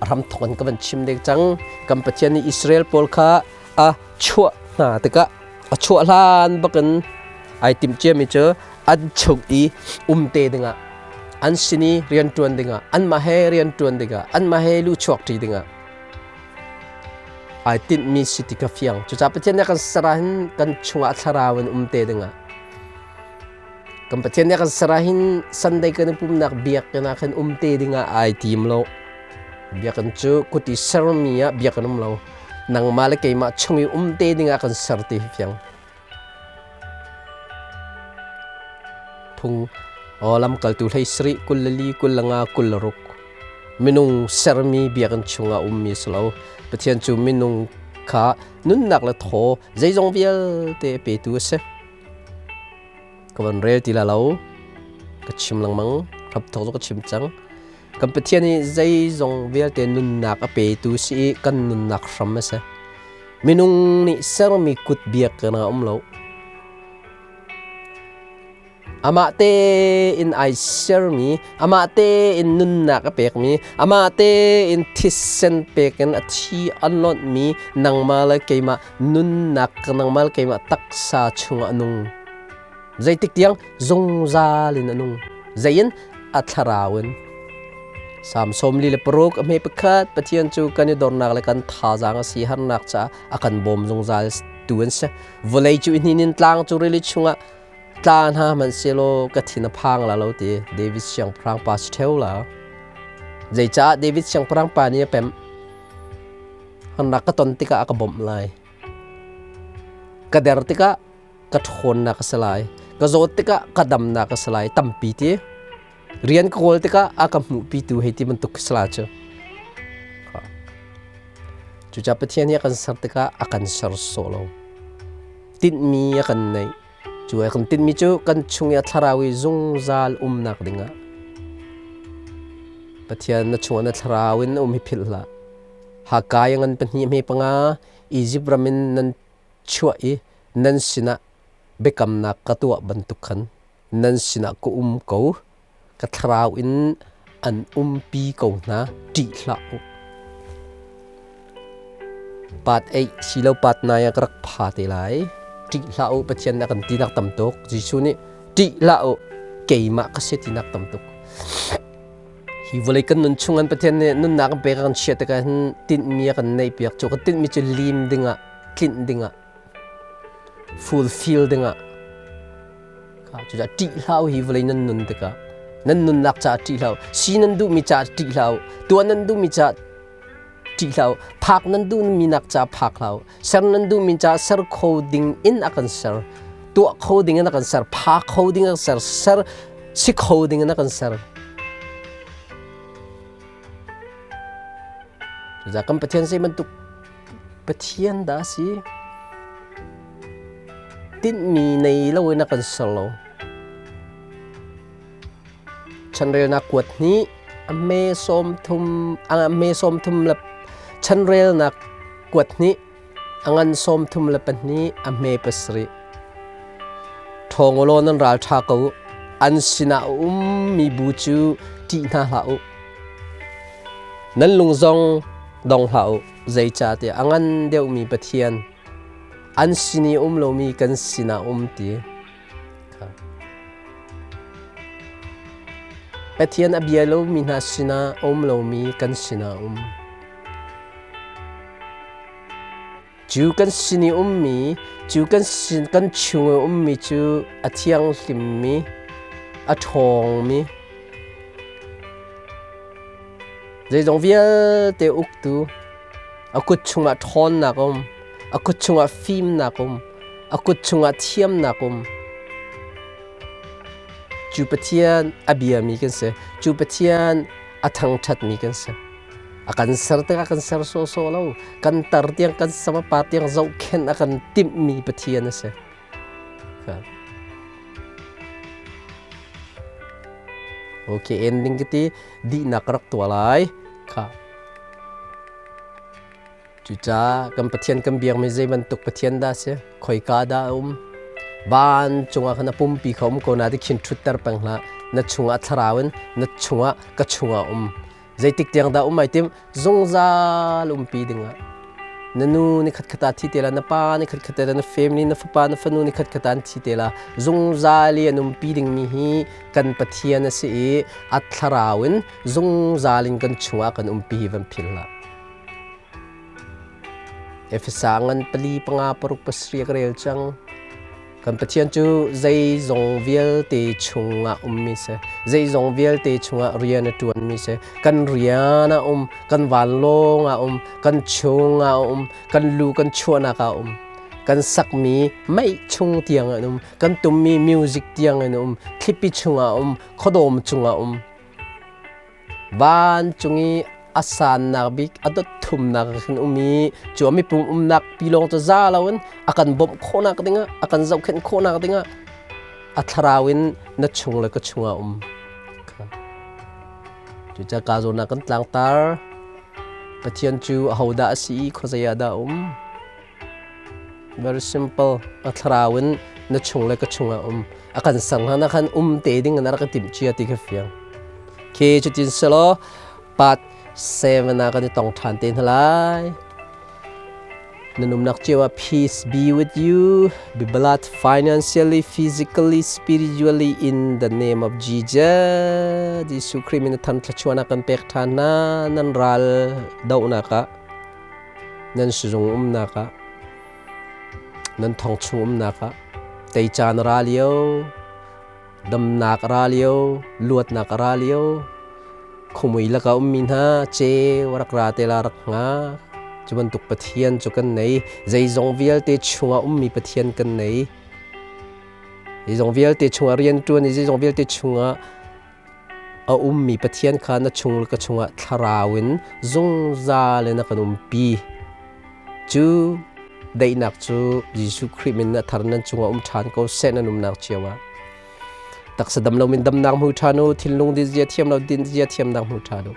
a hramthawk in ka van chim dek cang. Kan Pathian nih Israel pawl kha a chuah hna tikah a chuah hlan bakin ai timh ciami cu an chung i um te dingah an sin i rianṭuan dingah anmah he rianṭuan dingah anmah he luhchuak ṭi dingah ai tinhmi si ti ka fiang. Cucaah Pathian nih a kan ser ahhin kan chungah thlarau in um te dingah Kan Pathian nih a kan ser ahhin Sunday kan i pumnak biakinn ah khan um te dingah ai tim lo. Biakinn cu kut i sermi ah biakinn um lo. Nangmah le keimah chung i um te dingah kan ser ti hi fiang. Phung aw lamkaltu hlei sarih 24 25 26 minung sermi biakinn chungah ummi si lo. Pathian cu minung Khakha nunnak le thaw zeizong vialte petu a si. Ka van rel ti la lo. Ka chim lengmang. Hrapthawk cu ka chim cang. Kan Pathian hi zeizong vialte nunnak a petu si i kan nunnak hram a si. Minung nih sermi kut biak kan ah um lo. Amah tein ai sermi, amah tein nunnak a pekmi, amah tein thisen pek in a thi a lonhmi nangmah le keimah nunnak, nangmah le keimah taksa chungah a nung. Zeitik tiang zungzal in a nung. Zei in? A thlarau in. Salm 46 a hme pakhat Pathian cu kan i dornak le kan thazaang a si harnak caah a kan bawm zungzal tu an si. Vawlei cu i hnin in tlang cu rili chungah Tla hna hmanhsehlaw ka thin a phang la lo ti David siangpahrang pa si ṭheo la. Zeicah David siangpahrang pa nih a pemh? Harnak ka ton tikah a ka bawmh lai. Ka der tikah ka ṭhawnnak a si lai. Ka zawt tikah ka damnak a si lai. Tampi ti. Rian ka kawl tikah a ka hmuhpitu hei ti bantuk si la cu. Cucaah Pathian hi a kan ser tikah a kan ser sawh lo. Tinhmi a kan neih. Cu a kan tinhmi cu kan chung i a thlarau i zungzal umnak dingah Pathian na chungah na thlarau in um hi philh hlah. Hakai ngan pahnih hme panga Egypt ram in nan chuah i nan sinah biakamnak ka tuah bantuk khan nan sinah ka um ko. Ka thlarau in an umpi ko hna. Ṭih hlah u. Part 8 silo part 9 ah ka rak pha te lai. Ṭih hlah u Pathian a kan tinak tam tuk. Jesuh nih ṭih hlah u keimah ka si tinak tam tuk. Hi vawlei kan nun chung an Pathian nih nunnak kan pek kan chiat tikah hin tinhmi a kan neih piak cu kan tinhmi cu lim dingah tlinh dingah fulfill dingah Cucaah ṭih hlah u hi vawlei nan nun tikah nan nunnak caah ṭih hlah u si nan duhmi caah ṭih hlah u tuah nan duhmi caah ṭih hlah u phak nan duhmi nak caah phak hlah u ser nan duhmi caah ser kho ding in a kan ser tuah kho ding in a kan ser pha kho ding in a kan ser ser si kho ding in a kan ser Cucaah kan Pathian zei bantuk Pathian dah a si? Tinhmi nei loin a kan ser lo. Chanrelnak kuat hnih a hme sawm thum a hme sawm thum le chanrelnak kuat hnih a ngan sawm thum le pahnih a hme pasarih. Ṭhawng u law nan ral ṭha ko u. An sinah a ummi bu cu ṭih hna hlah u. Nan lung zong dong hlah u, zeicahtiah a ngan deuhmi Pathian an sin i um lomi kan sinah um ti. Pathian a bia lomi hna sinah a um lomi kan sinah um. Cu kan sin i ummi, cu kan sin kan chung i ummi cu a thianghlimmi, a ṭhawngmi, zeizong vialte uktu, a kut chungah ṭhawnnak um, a kut chungah fimnak um, a kut chungah thiamnak um. Cu Pathian a biami kan si. Cu Pathian a thangṭhatmi kan si. A kan ser tikah kan ser sawhsawh lo. Kan tar tiang kan sama pa tiang zohkhenh a kan timhmi Pathian a si. Okay, ending ka ti dihnak rak tuah lai. Kha. Cucaah kan Pathian kan biakmi zei bantuk Pathian dah si? Khoika dah a um? Van cungah khan a pumpi kha um ko na ti khin ṭhutter peng hlah. Na chungah thlarau in na chungah ka chungah um. Zeitik tiang dah um ai tim? Zungzal umpi dingah. Na nu ni khatkhat ah thi te la, na pa ni khatkhat te la, na family, na fapa, na fanu ni khatkhat ah an thi te la. Zungzal i an umpi dingmi hi kan Pathian a si i a thlarau in zungzal in kan chungah kan umpi hi van philh hlah. Efesa ngan pali panga paruk pasarih ka rel cang. Kan Pathian cu zeizong vialte chungah ummi si, zeizong vialte chungah rian a ṭuanmi si. Kan rian ah um, kan vanlawng ah um, kan chung ah um, kan lu kan chuahnak ah um. Kan sakmi mei chung tiang an um, kan tummi music tiang in um, thlipi chungah um, khuadawm chungah um. Vancung i a sannak bik a dot thumnak ah khin um i cu a mipum umnak pi lawng cu za loin a kan bawmh khawhnak dingah, a kan zohkhenh khawhnak dingah a thlarau in na chung le ka chungah um. Cucaah ka zawn ah kan tlangtar. Pathian cu ahodah a si i khuazei ah dah a um? Very simple. A thlarau in na chung le ka chungah um. A kan sang hna khan um te ding in a rak i timh cia ti kha fiang. Khi cutin selaw part 7 ah kan i tong ṭhan te hna lai. Nan umnak cio ah peace be with you. Be blessed financially, physically, spiritually in the name of Jesus. Jesuh Khrih min than thluachuahnak kan pek ṭhan hna. Nan ral dohnak ah nan sizung umnak ah nan thong chung umnak ah tei caan ra lio damnak ra lio luatnak ra lio khumui laka ummi hna ceu rak ra te la rak hnga cu bantuk Pathian cu kan nei. Zeizong vialte chungah ummi Pathian kan nei. Zeizong vialte chungah rianṭuan i zeizong vialte chungah a ummi Pathian kha na chung le ka chungah thlarau in zungzal in a kan umpi. Cu daihnak cu Jesuh Khrih min a thar nan cungah um ṭhan ko seh nan umnak cio ah. Taksa dam loin damnak hmu ṭhan u, thinlung din zia thiam lo din zia thiamnak hmu ṭhan u.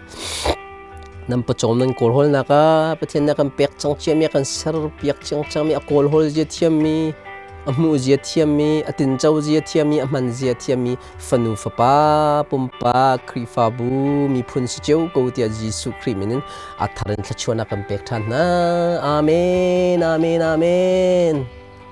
Nan pawcawm nan kawlhawlnak ah Pathian nih a kan pek cang ciami, a kan serpiak cang cangmi, a kawlhawl zia thiammi, a hmuh zia thiammi, a tinco zia thiammi, a hman zia thiammi fanu fapa pumpak Khrihfabu miphun si cio ko tiah Jesuh Khrih min in a thar in thluachuahnak kan pek ṭhan hna. Amen, amen, amen.